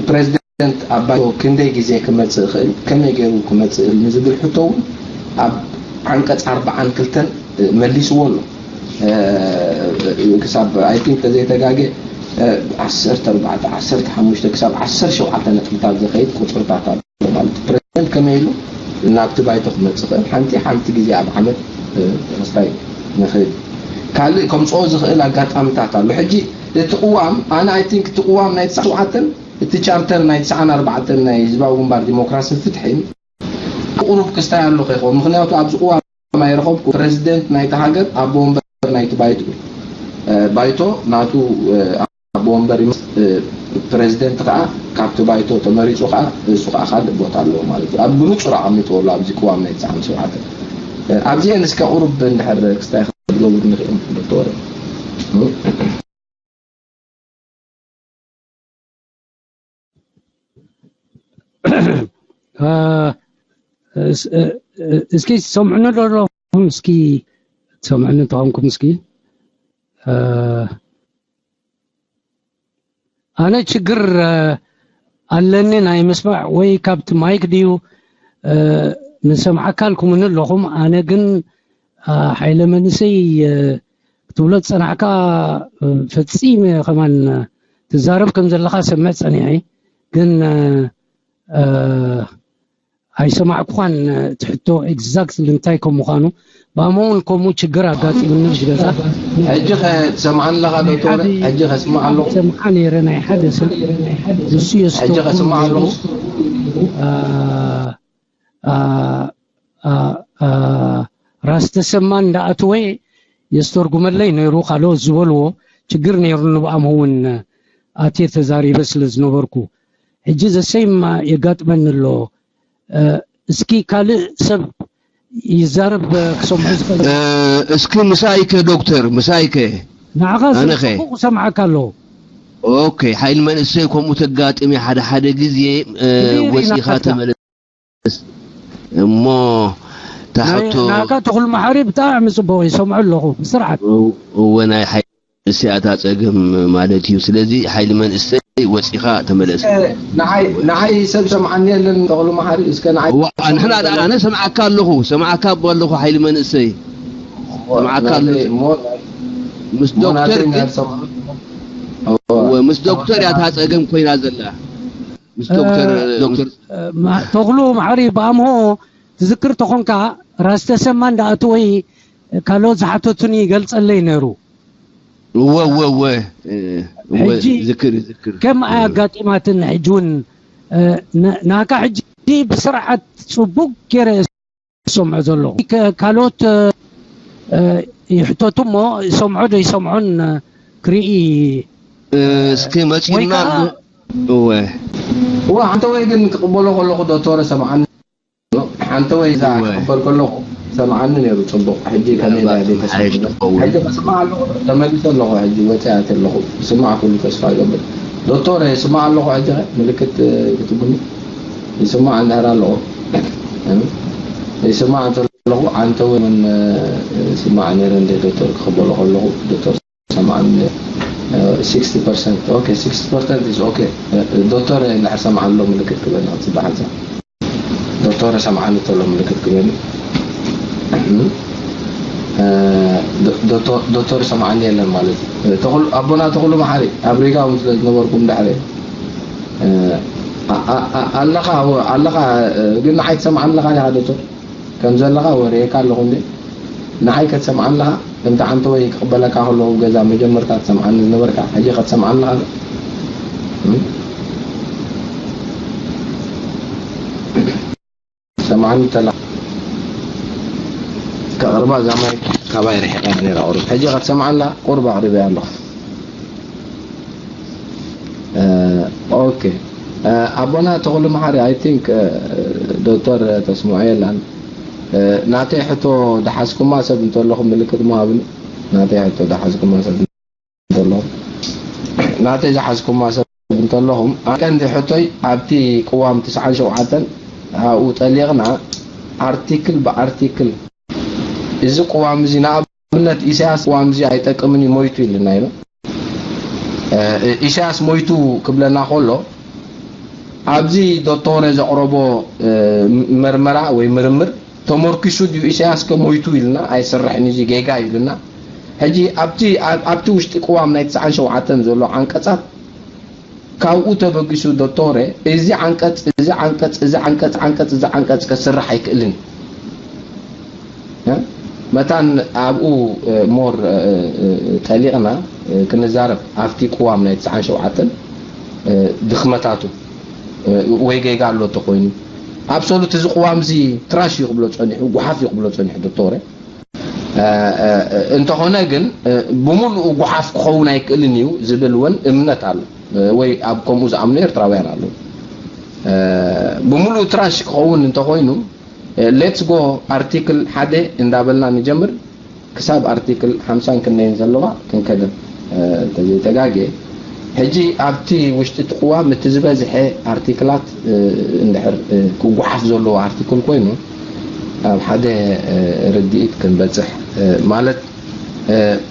ፕረዚደንት ኣብ ባይቶ ክንደይ ግዜ ክመፅእ ይኽእል፣ ከመይ ገይሩ ክመፅእ ይኽእል ንዝብል ሕቶ እውን ኣብ ዓንቀፅ ኣርባዓን ክልተን መሊስዎ ኣሎ። ክሳብ I think ተዘይተጋገ ዓሰርተ ኣርባዕተ ዓሰርተ ሓሙሽተ ክሳብ ዓሰርተ ሸውዓተ ነጥብታት ዝኸይድ ቁፅርታት ኣሎ ማለት እዩ። ፕረዚደንት ከመይ ኢሉ ናብቲ ባይቶ ክመፅእ ይኽእል? ሓንቲ ሓንቲ ግዜ ኣብ ዓመት ክስታይ ንኽእል። ካልእ ከምፅኦ ዝኽእል ኣጋጣምታት ኣሎ። ሕጂ እቲ ቅዋም ኣነ I think እቲ ቅዋም ናይ ትስዓን ሸውዓተን እቲ ቻርተር ናይ ትስዓን ኣርባዕተን ናይ ህዝባዊ ግንባር ዲሞክራስን ፍትሕን ቁሩብ ክስታይ ኣሎ ከይኸውን። ምክንያቱ ኣብዚ ቅዋም ኣይረኸብኩ ፕረዚደንት ናይቲ ሃገር ኣቦ ወንበር ናይቲ ባይቶ ባይቶ ናቱ ኣቦ ወንበር ይመስ ፕረዚደንት ከዓ ካብቲ ባይቶ ተመሪፁ ከዓ እሱ ከዓ ካልእ ቦታ ኣለዎ ማለት እዩ። ኣብ ብንፁር ኣቐሚጥዎ ኣሎ ኣብዚ ቅዋም ናይ ትስዓን ሸውዓተን። ኣብዚአን እስከ ቁሩብ እንድሕር ክስታይ ክትገብሩ ንኽእል ዶክተር። እስኪ ትሰምዑኒ ዶ ኣለኹም? እስኪ ትሰምዑኒ እንተኾንኩም እስኪ ኣነ ችግር ኣለኒ ናይ ምስማዕ ወይ ካብቲ ማይክ ድዩ ንሰምዓካ ኣልኩምኒ ኣለኹም። ኣነ ግን ሓይለ መንእሰይ ክትብሎ ዝጸናሕካ ፈጺመ ከማን ትዛረብ ከም ዘለኻ ሰምዕ ጸኒሐ ግን ኣይሰማዕኩኻን እቲ ሕቶ exactly እንታይ ከም ምዃኑ ብኣሞ እውን ከምኡ ችግር ኣጋጢሙኒ ምስ ገዛ ሕጂ ከ ትሰምዓኒ ኣለኻ ዶክተር? ሕጂ ከስምዕ ኣለኹ። ሰምዓ ነይረ ናይ ሓደ ሰብ ንሱ የስቶ ሕጂ ከስምዕ ኣለኹ። ራስ ተሰማ እንዳኣተወ የስተርጉመለይ ነይሩ። ካልኦት ዝበልዎ ችግር ነይሩ። ንብኣም እውን ኣትየ ተዛሪበ ስለ ዝነበርኩ ሕጂ ዘሰይም የጋጥመኒ ኣሎ። እስኪ ካልእ ሰብ ይዛረብ ክሰምዑ ዝኽእል። እስኪ ምሳይከ ዶክተር ምሳይከ ንዓኻ ኣነኸ? ጽቡቕ ክሰምዓካ ኣለዎ። ኦኬ ሓይል መንእሰይ ከምኡ ተጋጥም ሓደ ሓደ ግዜ ወፂኻ ተመለስ እሞ ታሕቶ ናካ ተኽሉ መሓሪ ብጣዕሚ ጽቡቕ ይሰምዖ ኣለኹ ብስርዓት። እወ ናይ ሓይል እሲኣታ ጸገም ማለት እዩ። ስለዚ ሓይሊ መንእሰይ ወጺኻ ተመለስ። ንዓይ ሰብ ሰምዓኒ የለን ተኽሉ መሓሪ እስከ ንዓይ ንሕና ኣነ ሰምዓካ ኣለኹ ሰምዓካ ኣለኹ ሓይሊ መንእሰይ ሰምዓካ ኣለኹ ምስ ዶክተር ምስ ዶክተር ያታ ጸገም ኮይና ዘላ ምስ ዶክተር ዶክተር ተኽሉ መሓሪ ብኣምሆ ትዝክር ተኾንካ ራስ ተሰማ እንዳኣተወይ ካልኦት ዝሓተቱኒ ይገልጸለይ ነይሩ። እወ እወ እወ እወ ሕጂ ዝክር ዝክር ከም ኣያጋጢማትን ሕጂ እውን እ፣ ን- ናካ ሕጂ ብስርዓት ጽቡቅ ገይረ ዝሰምዖ ዘለኹ ከ- ካልኦት እ፣ እ፣ ይሕተቱ እሞ ይሰምዖ ዶ ይሰምዖን እ፣ ክርኢ እስኪ ወይ መፂና ከዓ ኣሎ እወ እዋ ሓንተ ወይ ግን ክቕበሎ ከለኹ ዶክተር ሰምዓኒ ሓንቲ ወይ እዛ ክቕበል ከለኹ ሰምዓኒ ነይሩ ጽቡቕ። ሕጂ ከመይ ኢላ ድየ ተሰሚዑ? ሕጂ ክስማዕ ኣለኹ። ተመሊሰ ኣለኹ። ሕጂ ወጺኣ ኣትየ ኣለኹ። ክስማዕ ኩሉ ተስፋ እገብር። ዶክተር ይስማዕ ኣለኹ። ሕጂ ኸ ምልክት ክትብሉ ይስማዕ እንድሕር ኣለኹ። ይስማዕ እንተለኹ ኣንተ እውን ይስማዕ ነይረ እንደ ዶክተር ክቕበሎ ከለኹ ዶክተር ሰማን sixty percent okay sixty percent is okay ዶክተር እንድሕር ሰምዓ ኣሎ ምልክት ክበኒ ክትፅባሕ እዛ ዶክተር ሰምዓኒ ተሎ ምልክት ክበኒ ዶክተር ሰምዓኒ የለን ማለት እዩ ተኽሉ ኣቦና ተኽሉ መሓሪ ኣብ ሪጋ እውን ስለ ዝነበርኩም ድሕሪ ኣለኻ ኣለኻ ግን ንዓይ ትሰምዓኒ ኣለኻ ዲኻ ዶክተር ከም ዘለኻ ወርየካ ኣለኹ እንዴ ንዓይ ከትሰምዓኒ ኣለኻ ከምቲ ዓንተወይ ክቕበለካ ከለኹ ገዛ መጀመርታ ትሰምዓኒ ዝነበርካ ሕጂ ከትሰምዓኒ ኣለኻ ኣንተላ ከቕርባ እዛ ማይ ካባይ ርሒቓ እያ ነይራ። ቁሩብ ሕጂ ክትሰምዓላ ቁሩብ ኣቕሪበያ ኣለኹ። ኦኬ። ኣቦና ተኽሉ መሓሪ፣ I think ዶክተር ተስምዖ የላን። ናተይ ሕቶ ድሓዝኩማ ሰብ እንተለኹም ምልክት ምሃብኒ። ናተይ ሕቶ ድሓዝኩማ ሰብ እንተለኹም፣ ናተይ ዝሓዝኩማ ሰብ እንተለኹም፣ ቀንዲ ሕቶይ ኣብቲ ቅዋም ትስዓን ሸውዓተን ኣብኡ ጠሊቕና ኣርቲክል ብኣርቲክል፣ እዚ ቅዋም እዚ ንኣብነት ኢሳያስ ቅዋም እዚ ኣይጠቅምን እዩ ሞይቱ ኢልና ኢሉ። ኢሳያስ ሞይቱ ክብለና ከሎ ኣብዚ ዶቶረ ዘቕረቦ መርመራ ወይ ምርምር ተመርኪሱ ድዩ ኢሳያስ ከ ሞይቱ ኢልና ኣይስርሕን እዚ ጌጋ እዩ ኢልና። ሕጂ ኣብቲ ኣብቲ ውሽጢ ቅዋም ናይ ትስዓን ሸውዓተን ዘሎ ዓንቀጻት ካብኡ ተበጊሱ ዶቶረ እዚ ዓንቀጽ እዚ ዓንቀጽ እዚ ዓንቀጽ ዓንቀጽ እዚ ዓንቀጽ ከስርሕ ኣይክእልን። መታን ኣብኡ ሞር ጠሊቕና ክንዛረብ ኣብቲ ቅዋም ናይ ትስዓን ሸውዓተን ድኽመታቱ ወይ ጌጋ ኣሎ ተኮይኑ፣ ኣብሶሉት እዚ ቅዋም እዚ ትራሽ እዩ ክብሎ ጸኒሑ፣ ጉሓፍ እዩ ክብሎ ጸኒሑ ዶቶረ። እንተኾነ ግን ብምሉኡ ጉሓፍ ክኸውን ኣይክእልን እዩ ዝብል እውን እምነት ኣሎ። ወይ ኣብ ከምኡ ዝኣምኑ ኤርትራውያን ኣለዉ። ብምሉኡ ትራሽ ክኸውን እንተኾይኑ፣ ሌትስ ጎ ኣርቲክል ሓደ እንዳበልና ንጀምር፣ ክሳብ ኣርቲክል ሓምሳን ክንደይን ዘለዋ ክንከደን እንተዘይተጋግየ። ሕጂ ኣብቲ ውሽጢ እቲ ቅዋም እቲ ዝበዝሐ ኣርቲክላት እንድሕር ክጓሓፍ ዘለዎ ኣርቲክል ኮይኑ፣ ኣብ ሓደ ርድኢት ክንበጽሕ፣ ማለት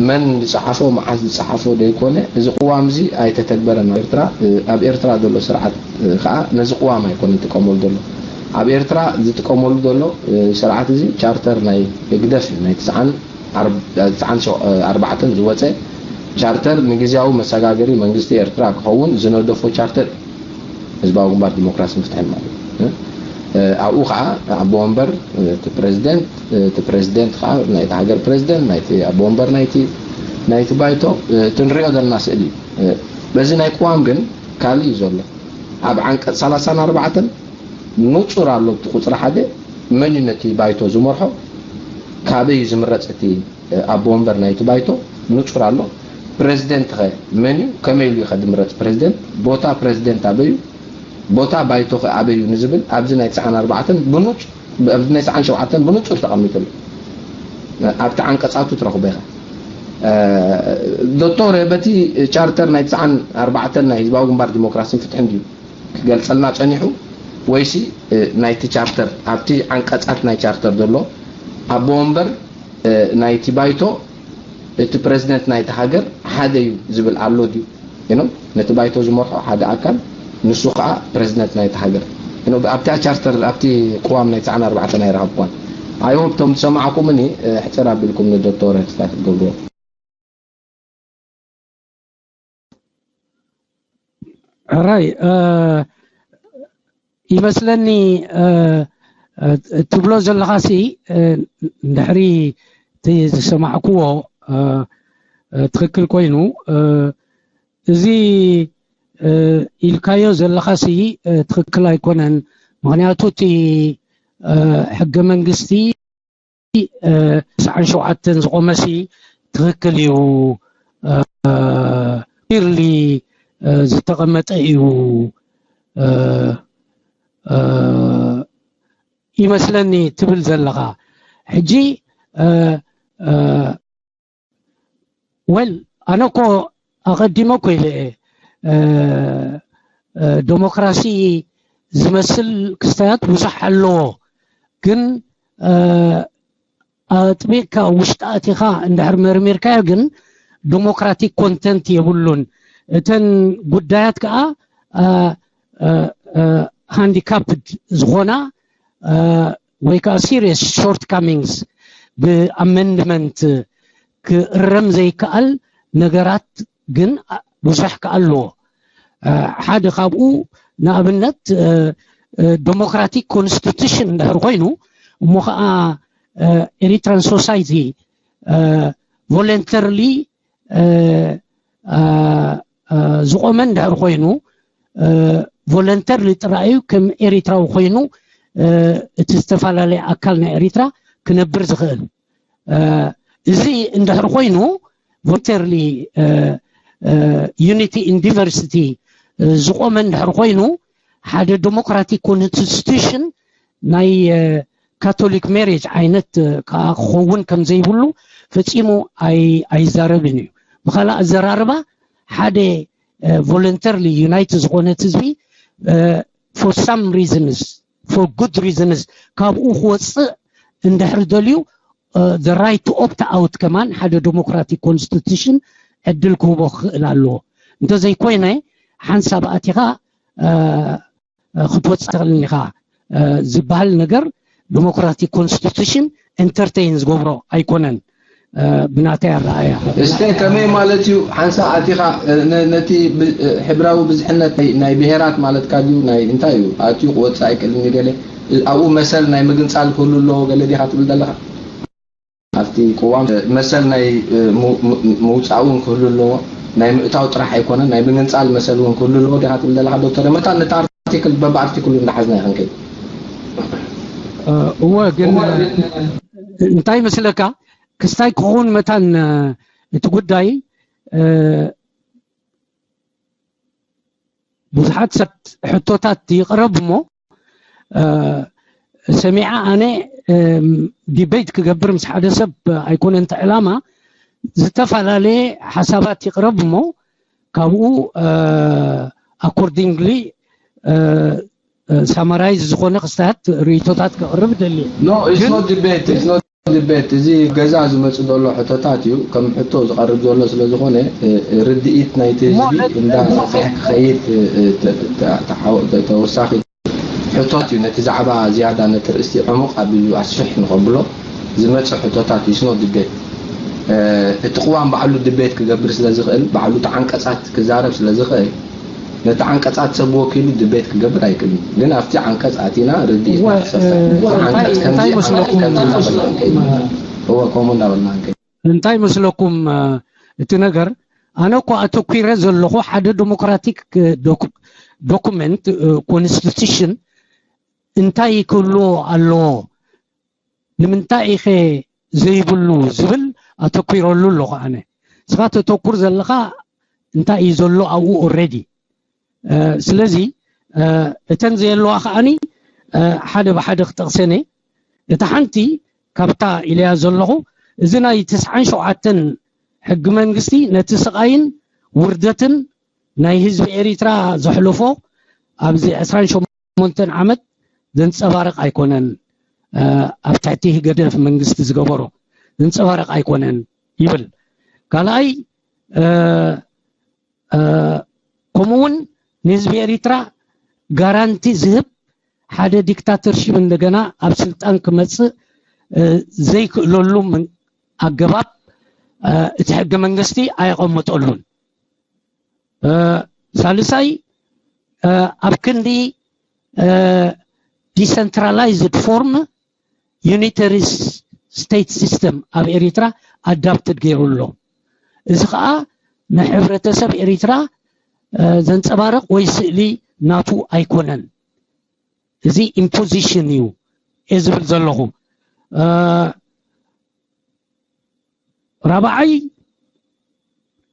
መን ዝጸሓፎ መዓስ ዝጸሓፎ ዘይኮነ፣ እዚ ቅዋም እዚ ኣይተተግበረን ኣብ ኤርትራ። ኣብ ኤርትራ ዘሎ ስርዓት ከዓ ነዚ ቅዋም ኣይኮነን ዝጥቀመሉ ዘሎ። ኣብ ኤርትራ ዝጥቀመሉ ዘሎ ስርዓት እዚ ቻርተር ናይ ህግደፍ እዩ፣ ናይ ትስዓን ኣርባዕተን ዝወፀ ቻርተር ንግዝያዊ መሰጋገሪ መንግስቲ ኤርትራ ክኸውን ዝነደፎ ቻርተር እዩ። ህዝባዊ ግንባር ዲሞክራስን ፍትሕን ማለት እዩ። ኣብኡ ከዓ ኣቦ ወንበር እቲ ፕሬዚደንት፣ እቲ ፕሬዚደንት ከዓ ናይቲ ሃገር ፕሬዚደንት፣ ናይቲ ኣቦ ወንበር ናይቲ ናይቲ ባይቶ፣ እቲ ንሪኦ ዘለና ስእሊ እዩ። በዚ ናይ ቅዋም ግን ካልእ እዩ ዘሎ። ኣብ ዓንቀጽ ሰላሳን ኣርባዕተን ንጹር ኣሎ፣ እቲ ቁጽሪ ሓደ መን እዩ ነቲ ባይቶ ዝመርሖ፣ ካበይ እዩ ዝምረጽ እቲ ኣቦ ወንበር ናይቲ ባይቶ ንጹር ኣሎ። ፕሬዚደንት ኸ መን እዩ? ከመይ ኢሉ እዩ ኸ ዝምረጽ ፕሬዚደንት? ቦታ ፕሬዚደንት ኣበይ እዩ? ቦታ ባይቶ ኸ ኣበይ እዩ ንዝብል ኣብዚ ናይ ትስዓን ኣርባዕተን ብኑጽ-፣ ኣብዚ ናይ ትስዓን ሸውዓተን ብንጹር ተቐሚጡ ኣሎ። ኣብቲ ዓንቀጻቱ ትረኽቦ ኢኻ። ዶክተር በቲ ቻርተር ናይ ትስዓን ኣርባዕተን ናይ ህዝባዊ ግንባር ዲሞክራስን ፍትሕን ድዩ ክገልጸልና ጸኒሑ ወይሲ ናይቲ ቻርተር ኣብቲ ዓንቀጻት ናይ ቻርተር ዘሎ ኣቦ ወንበር ናይቲ ባይቶ እቲ ፕረዚደንት ናይቲ ሃገር ሓደ እዩ ዝብል ኣሎ ድዩ? You know፣ ነቲ ባይቶ ዝመርሖ ሓደ ኣካል ንሱ ከዓ ፕረዚደንት ናይቲ ሃገር። You know፣ ኣብቲ ቻርተር ኣብቲ ቅዋም ናይ ትስዓን ኣርባዕተን ኣይረኸብኳን። I hope እቶም ዝሰማዕኩምኒ ሕፅር ኣቢልኩም ንዶክተር ተስፋይ ክትገብርዎ። ሕራይ ይመስለኒ ትብሎ ዘለኻሲ እንድሕሪ እቲ ዝሰማዕክዎ ትኽክል ኮይኑ እዚ ኢልካዮ ዘለኻሲ ትኽክል ኣይኮነን። ምኽንያቱ እቲ ሕገ መንግስቲ ትስዓን ሸውዓተን ዝቆመሲ ትኽክል እዩ። ክሊርሊ ዝተቐመጠ እዩ ይመስለኒ ትብል ዘለኻ። ሕጂ well ኣነ እኮ ኣቐዲመ እኮ ኢለ እየ ዴሞክራሲ ዝመስል ክስታያት ብዙሕ ኣለዎ፣ ግን ኣጥቢቕካ ውሽጢ ኣቲኻ እንድሕር መርሚርካዮ ግን ዴሞክራቲክ ኮንተንት የብሉን። እተን ጉዳያት ከዓ ሃንዲካፕድ ዝኾና ወይ ከዓ serious shortcomings ብኣመንድመንት ክእረም ዘይከኣል ነገራት ግን ብዙሕ ከዓ ኣለዎ። ሓደ ካብኡ ንኣብነት ዴሞክራቲክ ኮንስቲቱሽን እንድሕር ኮይኑ እሞ ከዓ ኤሪትራን ሶሳይቲ ቮለንተርሊ ዝቆመ እንድሕር ኮይኑ ቮለንተርሊ ጥራይ እዩ ከም ኤሪትራዊ ኮይኑ እቲ ዝተፈላለየ ኣካል ናይ ኤሪትራ ክነብር ዝኽእል። እዚ እንድሕር ኮይኑ voluntarily unity in diversity ዝቆመ እንድሕር ኮይኑ ሓደ democratic constitution ናይ ካቶሊክ ሜሬጅ ዓይነት ከዓ ክኸውን ከም ዘይብሉ ፈፂሙ ኣይዛረብን እዩ። ብካልእ ኣዘራርባ ሓደ voluntarily unite ዝኾነት ህዝቢ for some reasons for good reasons ካብኡ ክወፅእ እንድሕር ደልዩ the right to opt out ከማን ሓደ democratic constitution ዕድል ክህቦ ክኽእል ኣለዎ። እንተዘይኮይነ ሓንሳብ ኣቲኻ ክትወፅእ ትኽእልን ኢኻ ዝበሃል ነገር democratic constitution entertain ዝገብሮ ኣይኮነን። ብናተይ ኣረኣያ። እስተ ከመይ ማለት እዩ ሓንሳ ኣቲኻ ነቲ ሕብራዊ ብዝሕነት ናይ ብሄራት ማለትካ ድዩ ናይ እንታይ እዩ ኣትዩ ክወፅእ ኣይክእልን እዩ ገለ ኣብኡ መሰል ናይ ምግንፃል ክህሉ ኣለዎ ገለ ዲኻ ትብል ዘለኻ? ኣብቲ ቅዋም መሰል ናይ ምውፃእ እውን ክህሉ ኣለዎ። ናይ ምእታው ጥራሕ ኣይኮነን ናይ ምግንፃል መሰል እውን ክህሉ ኣለዎ ዲኻ ትብል ዘለኻ ዶክተር? መታን ነቲ ኣርቲክል በብኣርቲክሉ እንዳሓዝና ይኽንከይ እወ ግን እንታይ መስለካ ክስታይ ክኸውን መታን እቲ ጉዳይ ብዙሓት ሰብ ሕቶታት ይቕረብ እሞ ሰሚዓ ኣነ ዲቤት ክገብር ምስ ሓደ ሰብ ኣይኮነን እቲ ዕላማ ዝተፈላለየ ሓሳባት ይቕረብ እሞ ካብኡ accordingly summarize ዝኾነ ክስታት ርእቶታት ከቕርብ ደልየ no it's not debate it's not debate እዚ ገዛ ዝመፅእ ዘሎ ሕቶታት እዩ ከም ሕቶ ዝቐርብ ዘሎ ስለ ዝኾነ ርድኢት ናይቲ ህዝቢ እንዳሰፍሐ ክኸይድ ተወሳኺ ሕቶት እዩ ነቲ ዛዕባ ዝያዳ ነቲ ርእስቲ ዕሙቕ ኣቢሉ ኣስፍሕ ንኸብሎ ዝመፅእ ሕቶታት it's not debate እቲ ቅዋም ባዕሉ debate ክገብር ስለ ዝኽእል ባዕሉ ተዓንቀፃት ክዛረብ ስለ ዝኽእል ነቲ ዓንቀፃት ሰብ ወኪሉ debate ክገብር ኣይክእልን ግን ኣብቲ ዓንቀፅ ኣቲና ርድኢትና ክሰፍሕ ነቲ ዓንቀፅ ከምዚ ዓንቀፅ ከምዚ እናበልና ክንከይድ እወ ከምኡ እናበልና ክንከይድ እንታይ መስለኩም እቲ ነገር ኣነ እኮ ኣተኲረ ዘለኹ ሓደ ዲሞክራቲክ ዶኩመንት ኮንስቲቱሽን እንታይ ክህልዎ ኣለዎ ንምንታይ ኢኸ ዘይብሉ ዝብል ኣተኲረሉ ኣለኹ ኣነ ስኻ ተተኩር ዘለኻ እንታይ እዩ ዘሎ ኣብኡ ኦረዲ ስለዚ እተን ዘየለዋ ከዓኒ ሓደ ብሓደ ክጠቕሰን እየ እታ ሓንቲ ካብታ ኢለያ ዘለኹ እዚ ናይ ትስዓን ሸውዓተን ሕጊ መንግስቲ ነቲ ስቓይን ውርደትን ናይ ህዝቢ ኤሪትራ ዘሕለፎ ኣብዚ ዕስራን ሸሞንተን ዓመት ዘንፀባርቕ ኣይኮነን ኣብ ትሕቲ ህገደፍ መንግስቲ ዝገበሮ ዘንፀባርቕ ኣይኮነን ይብል ካልኣይ ከምኡ እውን ንህዝቢ ኤሪትራ ጋራንቲ ዝህብ ሓደ ዲክታተርሺፕ እንደገና ኣብ ስልጣን ክመፅእ ዘይክእለሉ ኣገባብ እቲ ሕገ መንግስቲ ኣየቐመጠሉን ሳልሳይ ኣብ ክንዲ decentralized form unitary state system ኣብ ኤሪትራ ኣዳፕትድ ገይሩ ኣሎ እዚ ከዓ ንሕብረተሰብ ኤሪትራ ዘንፀባርቕ ወይ ስእሊ ናቱ ኣይኮነን እዚ ኢምፖዚሽን እዩ እየ ዝብል ዘለኹ ራብዓይ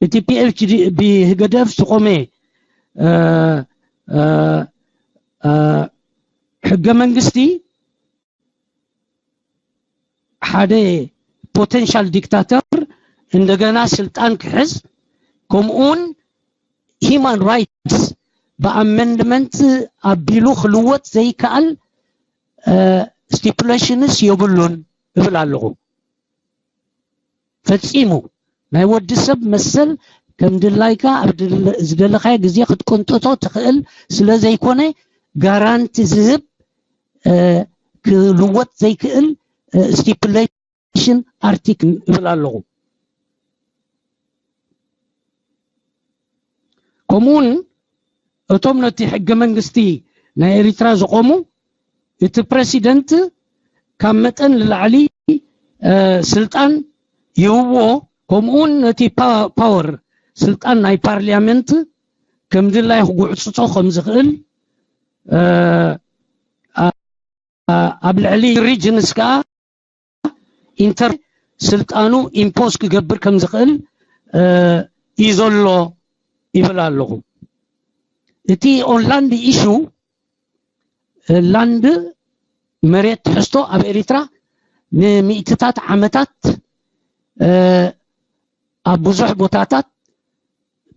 እቲ ፒኤችዲ ብህገደፍ ዝቆመ ሕገ መንግስቲ ሓደ ፖቴንሻል ዲክታተር እንደገና ስልጣን ክሕዝ ከምኡውን ሂማን ራይትስ ብኣመንድመንት ኣቢሉ ክልወጥ ዘይከኣል ስቲፕሌሽንስ የብሉን እብል ኣለኹ ፈፂሙ ናይ ወዲ ሰብ መሰል ከም ድላይካ ኣብ ዝደለካዮ ግዜ ክትቅንጥጦ ትኽእል ስለ ዘይኮነ ጋራንቲ ዝህብ ክልወጥ ዘይክእል ስቲፕሌሽን ኣርቲክል እብል ኣለኹ ከምኡውን እቶም ነቲ ሕገ መንግስቲ ናይ ኤሪትራ ዝቆሙ እቲ ፕረሲደንት ካብ መጠን ንላዕሊ ስልጣን ይህብዎ ከምኡውን ነቲ ፓወር ስልጣን ናይ ፓርሊያመንት ከም ድላይ ክጉዕፅፆ ከም ዝኽእል ኣብ ልዕሊ regions ከዓ ኢንተር ስልጣኑ ኢምፖዝ ክገብር ከም ዝኽእል እዩ ዘሎ ይብል ኣለኹ። እቲ on land issue፣ ላንድ፣ መሬት ትሕዝቶ ኣብ ኤሪትራ ንሚእትታት ዓመታት ኣብ ብዙሕ ቦታታት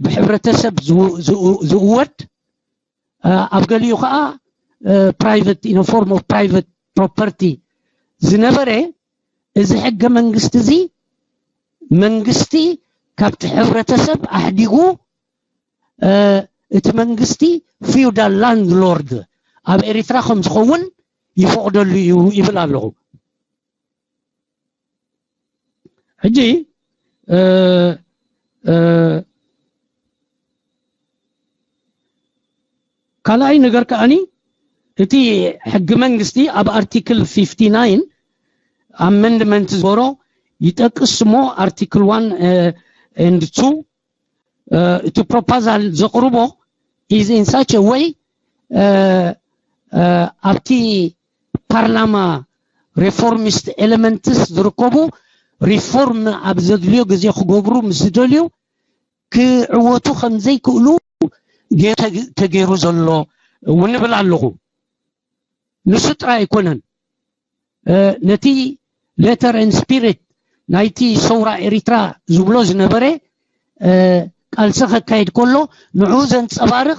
ብሕብረተሰብ ዝእወድ፣ ኣብ ገሊኡ ከዓ private in form of private property ዝነበረ፣ እዚ ሕገ መንግስቲ እዚ መንግስቲ ካብቲ ሕብረተሰብ ኣሕዲጉ እቲ መንግስቲ feudal landlord ኣብ ኤሪትራ ከም ዝኸውን ይፈቕደሉ እዩ ይብል ኣለኹ። ሕጂ ካልኣይ ነገር ከኣኒ እቲ ሕጊ መንግስቲ ኣብ ኣርቲክል fifty nine ኣመንድመንት ዝበሮ ይጠቅስ እሞ ኣርቲክል one and two እቲ ፕሮፖዛል ዘቕርቦ is in such a way ኣብቲ ፓርላማ ሪፎርሚስት ኤለመንትስ ዝርከቡ ሪፎርም ኣብ ዘድልዮ ግዜ ክገብሩ ምስ ዝደልዩ ክዕወቱ ከም ዘይክእሉ ተገይሩ ዘሎ እውን እብል ኣለኹ። ንሱ ጥራይ ኣይኮነን፣ ነቲ letter and spirit ናይቲ ሰውራ ኤሪትራ ዝብሎ ዝነበረ ቃልሲ ከካይድ ከሎ ንዑ ዘንጸባርቕ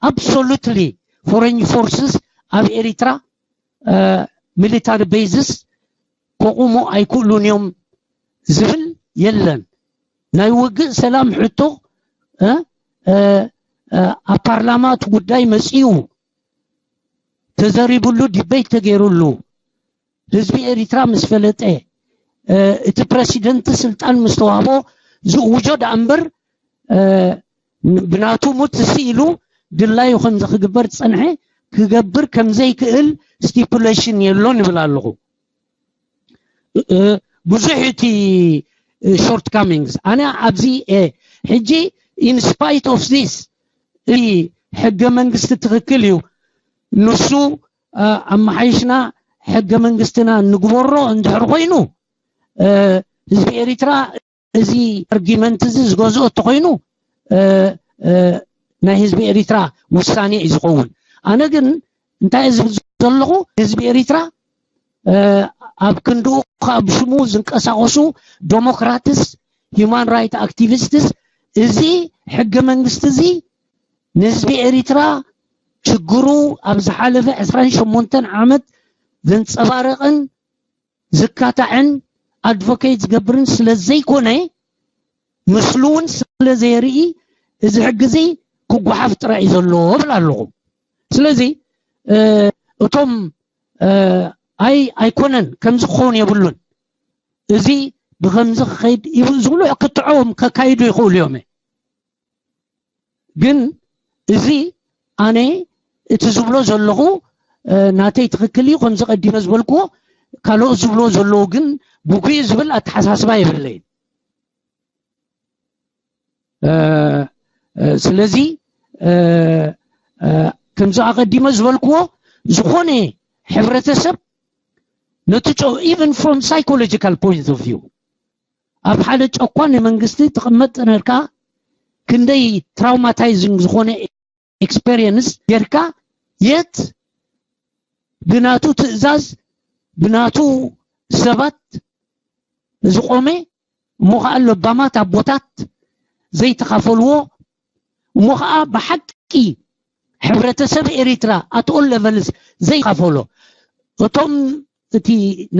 absolutely foreign forces ኣብ ኤሪትራ military bases ከቑሙ ኣይክእሉን እዮም ዝብል የለን። ናይ ውግእ ሰላም ሕቶ ኣብ ፓርላማ እቲ ጉዳይ መጺኡ ተዘሪብሉ፣ ዲቤት ተገይሩሉ፣ ህዝቢ ኤሪትራ ምስ ፈለጠ፣ እቲ ፕረሲደንት ስልጣን ምስ ተዋህቦ ዝእውጆ ደኣ እምበር ብናቱ ሙት ስኢሉ ድላዩ ከም ዝክግበር ዝጸንሐ ክገብር ከም ዘይክእል ስቲፑሌሽን የሎን ይብል ኣለኹ። ብዙሕ እቲ shortcomings ኣነ ኣብዚ ሕጂ in spite of this እቲ ሕገ መንግስቲ ትክክል እዩ፣ ንሱ ኣመሓይሽና ሕገ መንግስትና ንግበሮ እንድሕር ኮይኑ ህዝቢ ኤሪትራ እዚ ኣርጊመንት እዚ ዝገዝኦ እንተኮይኑ ናይ ህዝቢ ኤሪትራ ውሳኔ እዩ ዝኸውን። ኣነ ግን እንታይ ዝብል ዘለኹ ህዝቢ ኤሪትራ ኣብ ክንድኡ ካብ ሽሙ ዝንቀሳቀሱ ዶሞክራትስ፣ human right activists እዚ ሕገ መንግስቲ እዚ ንህዝቢ ኤሪትራ ችግሩ ኣብ ዝሓለፈ ዕስራን ሸሞንተን ዓመት ዘንጸባረቕን ዝካታዕን ኣድቮኬት ዝገብርን ስለ ዘይኮነ ምስሉ እውን ስለ ዘየርኢ እዚ ሕጊ እዚ ክጓሓፍ ጥራይ እዩ ዘሎ ብል ኣለኹ። ስለዚ እቶም ኣይ ኣይኮነን ከምዚ ክኸውን የብሉን፣ እዚ ብከምዚ ክኸይድ ዝብሉ ክትዖም ከካይዱ ይኽእሉ እዮም። ግን እዚ ኣነ እቲ ዝብሎ ዘለኹ ናተይ ትኽክል እዩ፣ ከምዚ ቀዲመ ዝበልክዎ ካልኦት ዝብሎ ዘለዉ ግን ብጉዩ ዝብል ኣተሓሳስባ የብለይን። ስለዚ ከምዚ ኣቐዲመ ዝበልክዎ ዝኾነ ሕብረተሰብ ነቲ even from psychological point of view ኣብ ሓደ ጨኳኒ መንግስቲ ትቕመጥ ነርካ ክንደይ traumatizing ዝኾነ experience ጌርካ የት ብናቱ ትእዛዝ ብናቱ ሰባት ዝቆመ እሞ ከዓ ለባማት ኣቦታት ዘይተኻፈልዎ እሞ ከዓ ብሓቂ ሕብረተሰብ ኤሪትራ at all levels ዘይካፈሎ እቶም እቲ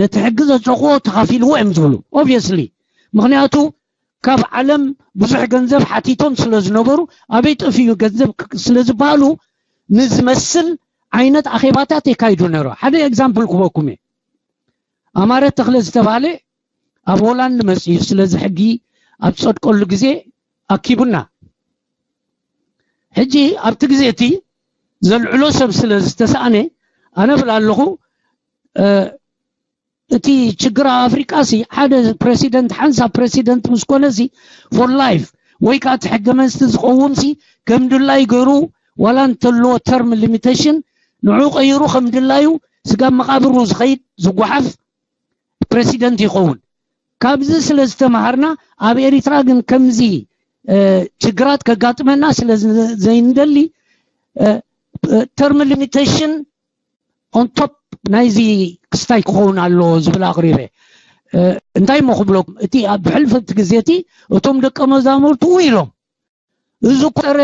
ነቲ ሕጊ ዘጽደቕዎ ተኻፊልዎ እዮም ዝብሉ obviously። ምክንያቱ ካብ ዓለም ብዙሕ ገንዘብ ሓቲቶም ስለ ዝነበሩ ኣበይ ጠፊኡ ገንዘብ ስለ ዝበሃሉ ንዝመስል ዓይነት ኣኼባታት የካይዱ ነይሩ። ሓደ example ክበኩም እየ። ኣማረ ተኽለ ዝተባህለ ኣብ ሆላንድ መጽዩ ስለዚ ሕጊ ኣብ ጸድቀሉ ግዜ ኣኪቡና። ሕጂ ኣብቲ ግዜ እቲ ዘልዕሎ ሰብ ስለ ዝተሰኣነ ኣነ ብል ኣለኹ እቲ ችግር ኣብ ኣፍሪቃ ሲ ሓደ ፕረሲደንት ሓንሳብ ፕረሲደንት ምስ ኮነ ሲ for life ወይ ከዓ እቲ ሕገ መንግስቲ ዝቀውም ሲ ከም ድላዩ ገይሩ ዋላ እንተለዎ term limitation ንዑ ቀይሩ ከም ድላዩ ስጋብ መቓብሩ ዝኸይድ ዝጓሓፍ ፕረሲደንት ይኸውን። ካብዚ ስለ ዝተምሃርና ኣብ ኤሪትራ ግን ከምዚ ችግራት ከጋጥመና ስለ ዘይንደሊ፣ term limitation on top ናይዚ ክስታይ ክኸውን ኣለዎ ዝብል ኣቕሪበ። እንታይ ሞ ክብለኩም፣ እቲ ኣብ ሕልፈት ግዜ እቲ እቶም ደቀ መዛሙርቱ ኢሎም፣ እዚ እኮ ጸረ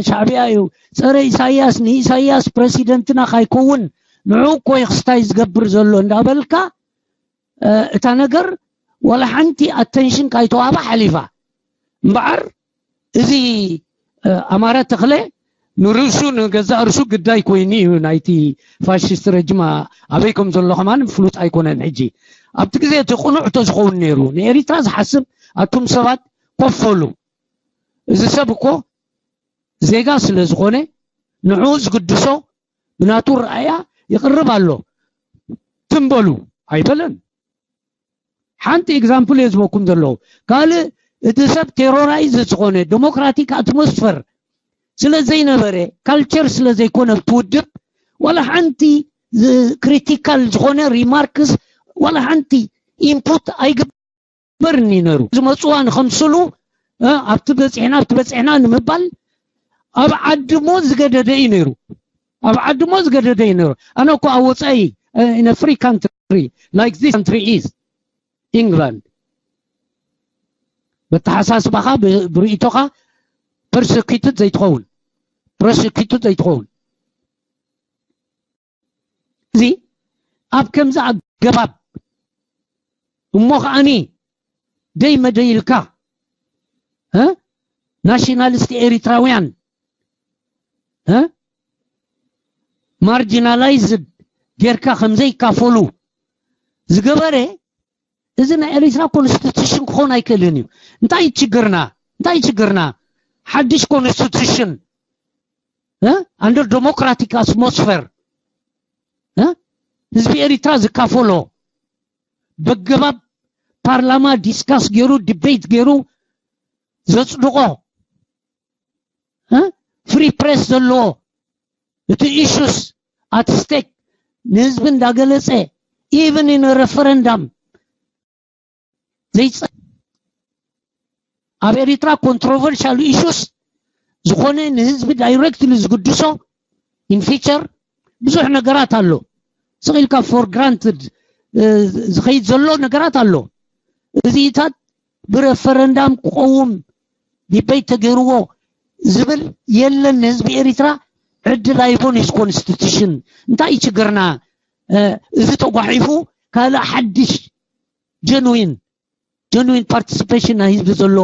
ሻዕቢያ እዩ፣ ጸረ ኢሳያስ፣ ንኢሳያስ ፕረሲደንትና ካይከውን ንዑ እኮ ክስታይ ዝገብር ዘሎ እንዳበልካ፣ እታ ነገር ዋላ ሓንቲ ኣተንሽን ካይተዋባ ሓሊፋ። እምበኣር እዚ ኣማረ ተኽለ ንርእሱ ንገዛእ ርእሱ ግዳይ ኮይኑ እዩ ናይቲ ፋሽስት ረጅማ ኣበይ ከም ዘሎ ከማን ፍሉጥ ኣይኮነን። ሕጂ ኣብቲ ግዜ እቲ ቅኑዕ ተዝኸውን ነይሩ፣ ንኤሪትራ ዝሓስብ ኣቱም ሰባት ኮፈሉ። እዚ ሰብ እኮ ዜጋ ስለ ዝኾነ ንዕኡ ዝግድሶ ብናቱ ረኣያ ይቕርብ ኣሎ። ትንበሉ ኣይበለን። ሓንቲ ኤግዛምፕል እየ ዝበኩም ዘለኹ። ካልእ እቲ ሰብ ቴሮራይዝ ዝኾነ ዴሞክራቲክ ኣትሞስፈር ስለ ዘይነበረ፣ ካልቸር ስለ ዘይኮነ እቲ ውድብ ዋላ ሓንቲ ክሪቲካል ዝኾነ ሪማርክስ ዋላ ሓንቲ ኢንፑት ኣይግበርን እዩ ነይሩ። ዝመፅዋ ንኸምስሉ ኣብቲ በፂሕና ኣብቲ በፂሕና ንምባል ኣብ ዓዲ ሞ ዝገደደ እዩ ነይሩ። ኣብ ዓዲ ሞ ዝገደደ እዩ ነይሩ። ኣነ እኮ ኣብ ወፃኢ in a free country like this country is England በተሓሳስባኻ ብርእይቶኻ ፐርሰኪቱት ዘይትኸውን ፕሮሰኪቱት ዘይትኸውን እዚ ኣብ ከምዚ ኣገባብ እሞ ከዓኒ ደይ መደይ ኢልካ ናሽናሊስት ኤሪትራውያን ማርጂናላይዝድ ጌርካ ከምዘይካፈሉ ዝገበረ እዚ ናይ ኤሪትራ ኮንስቲቱሽን ክኾን ኣይክእልን እዩ። እንታይ ችግርና እንታይ ችግርና ሓድሽ ኮንስቲቱሽን under democratic atmosphere ህዝቢ ኤሪትራ ዝካፈሎ በገባብ ፓርላማ ዲስካስ ገይሩ ዲቤት ገይሩ ዘፅድቆ ፍሪ ፕሬስ ዘለዎ እቲ ኢሹስ ኣት ስቴክ ንህዝቢ እንዳገለፀ ኢቨን ን ሬፈረንዳም ዘይፀ ኣብ ኤሪትራ ኮንትሮቨርሻል ኢሹስ ዝኾነ ንህዝቢ ዳይሬክትሊ ዝግድሶ ኢን ፊቸር ብዙሕ ነገራት ኣሎ። ስቕ ኢልካ ፎር ግራንትድ ዝኸይድ ዘሎ ነገራት ኣሎ። እዚታት ብረፈረንዳም ክቐውም ዲቤት ተገይርዎ ዝብል የለን። ንህዝቢ ኤሪትራ ዕድል ኣይቦን ሂዝ ኮንስቲቱሽን እንታይ እዩ ችግርና? እዚ ተጓሒፉ ካልእ ሓድሽ ጀንዊን ጀንዊን ፓርቲሲፔሽን ናይ ህዝቢ ዘሎ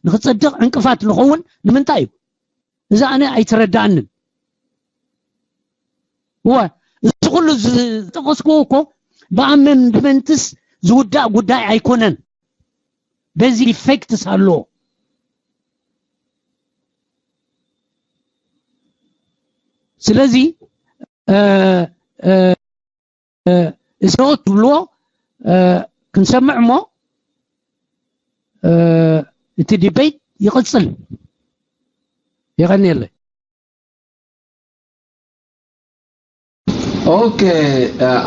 ንክፀድቕ ዕንቅፋት ንኸውን ንምንታይ እዩ? እዚ ኣነ ኣይተረዳኣንን። እወ እዚ ኩሉ ዝጠቀስክዎ እኮ ብኣመንድመንትስ ዝውዳእ ጉዳይ ኣይኮነን። በዚ ኢፌክትስ ኣለዎ። ስለዚ እስኖት ትብልዎ ክንሰምዕ እሞ እቲ ዲቤት ይቕፅል። የቐንየለይ። ኦኬ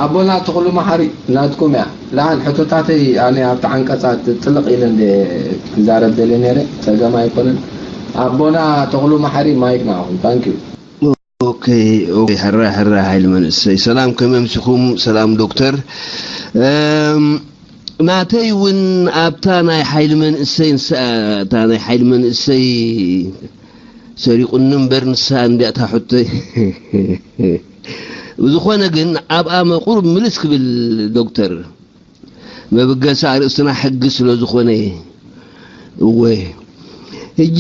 ኣቦና ተኽሉ መሓሪ ናትኩም እያ። ደሓን ሕቶታተይ ኣነ ኣብቲ ዓንቀፃት ጥልቕ ኢለ እንደ ክዛረብ ደልየ ነይረ፣ ፀገም ኣይኮነን። ኣቦና ተኽሉ መሓሪ ማይክ ንዓኹም። ታንክ ዩ። ኦኬ ኦኬ ሕራይ ሕራይ ሓይሊ መንእሰይ ሰላም ከመይ ኣምሲኹም ሰላም ዶክተር ናተይ እውን ኣብታ ናይ ሓይሊ መንእሰይ ንሳ እታ ናይ ሓይሊ መንእሰይ ሰሪቑኒ እምበር ንሳ እንዲያ እታ ሕቶይ ብዝኾነ ግን ኣብኣ መቑር ምልስ ክብል ዶክተር መበገሲ ኣርእስትና ሕጊ ስለ ዝኾነ እወ ሕጂ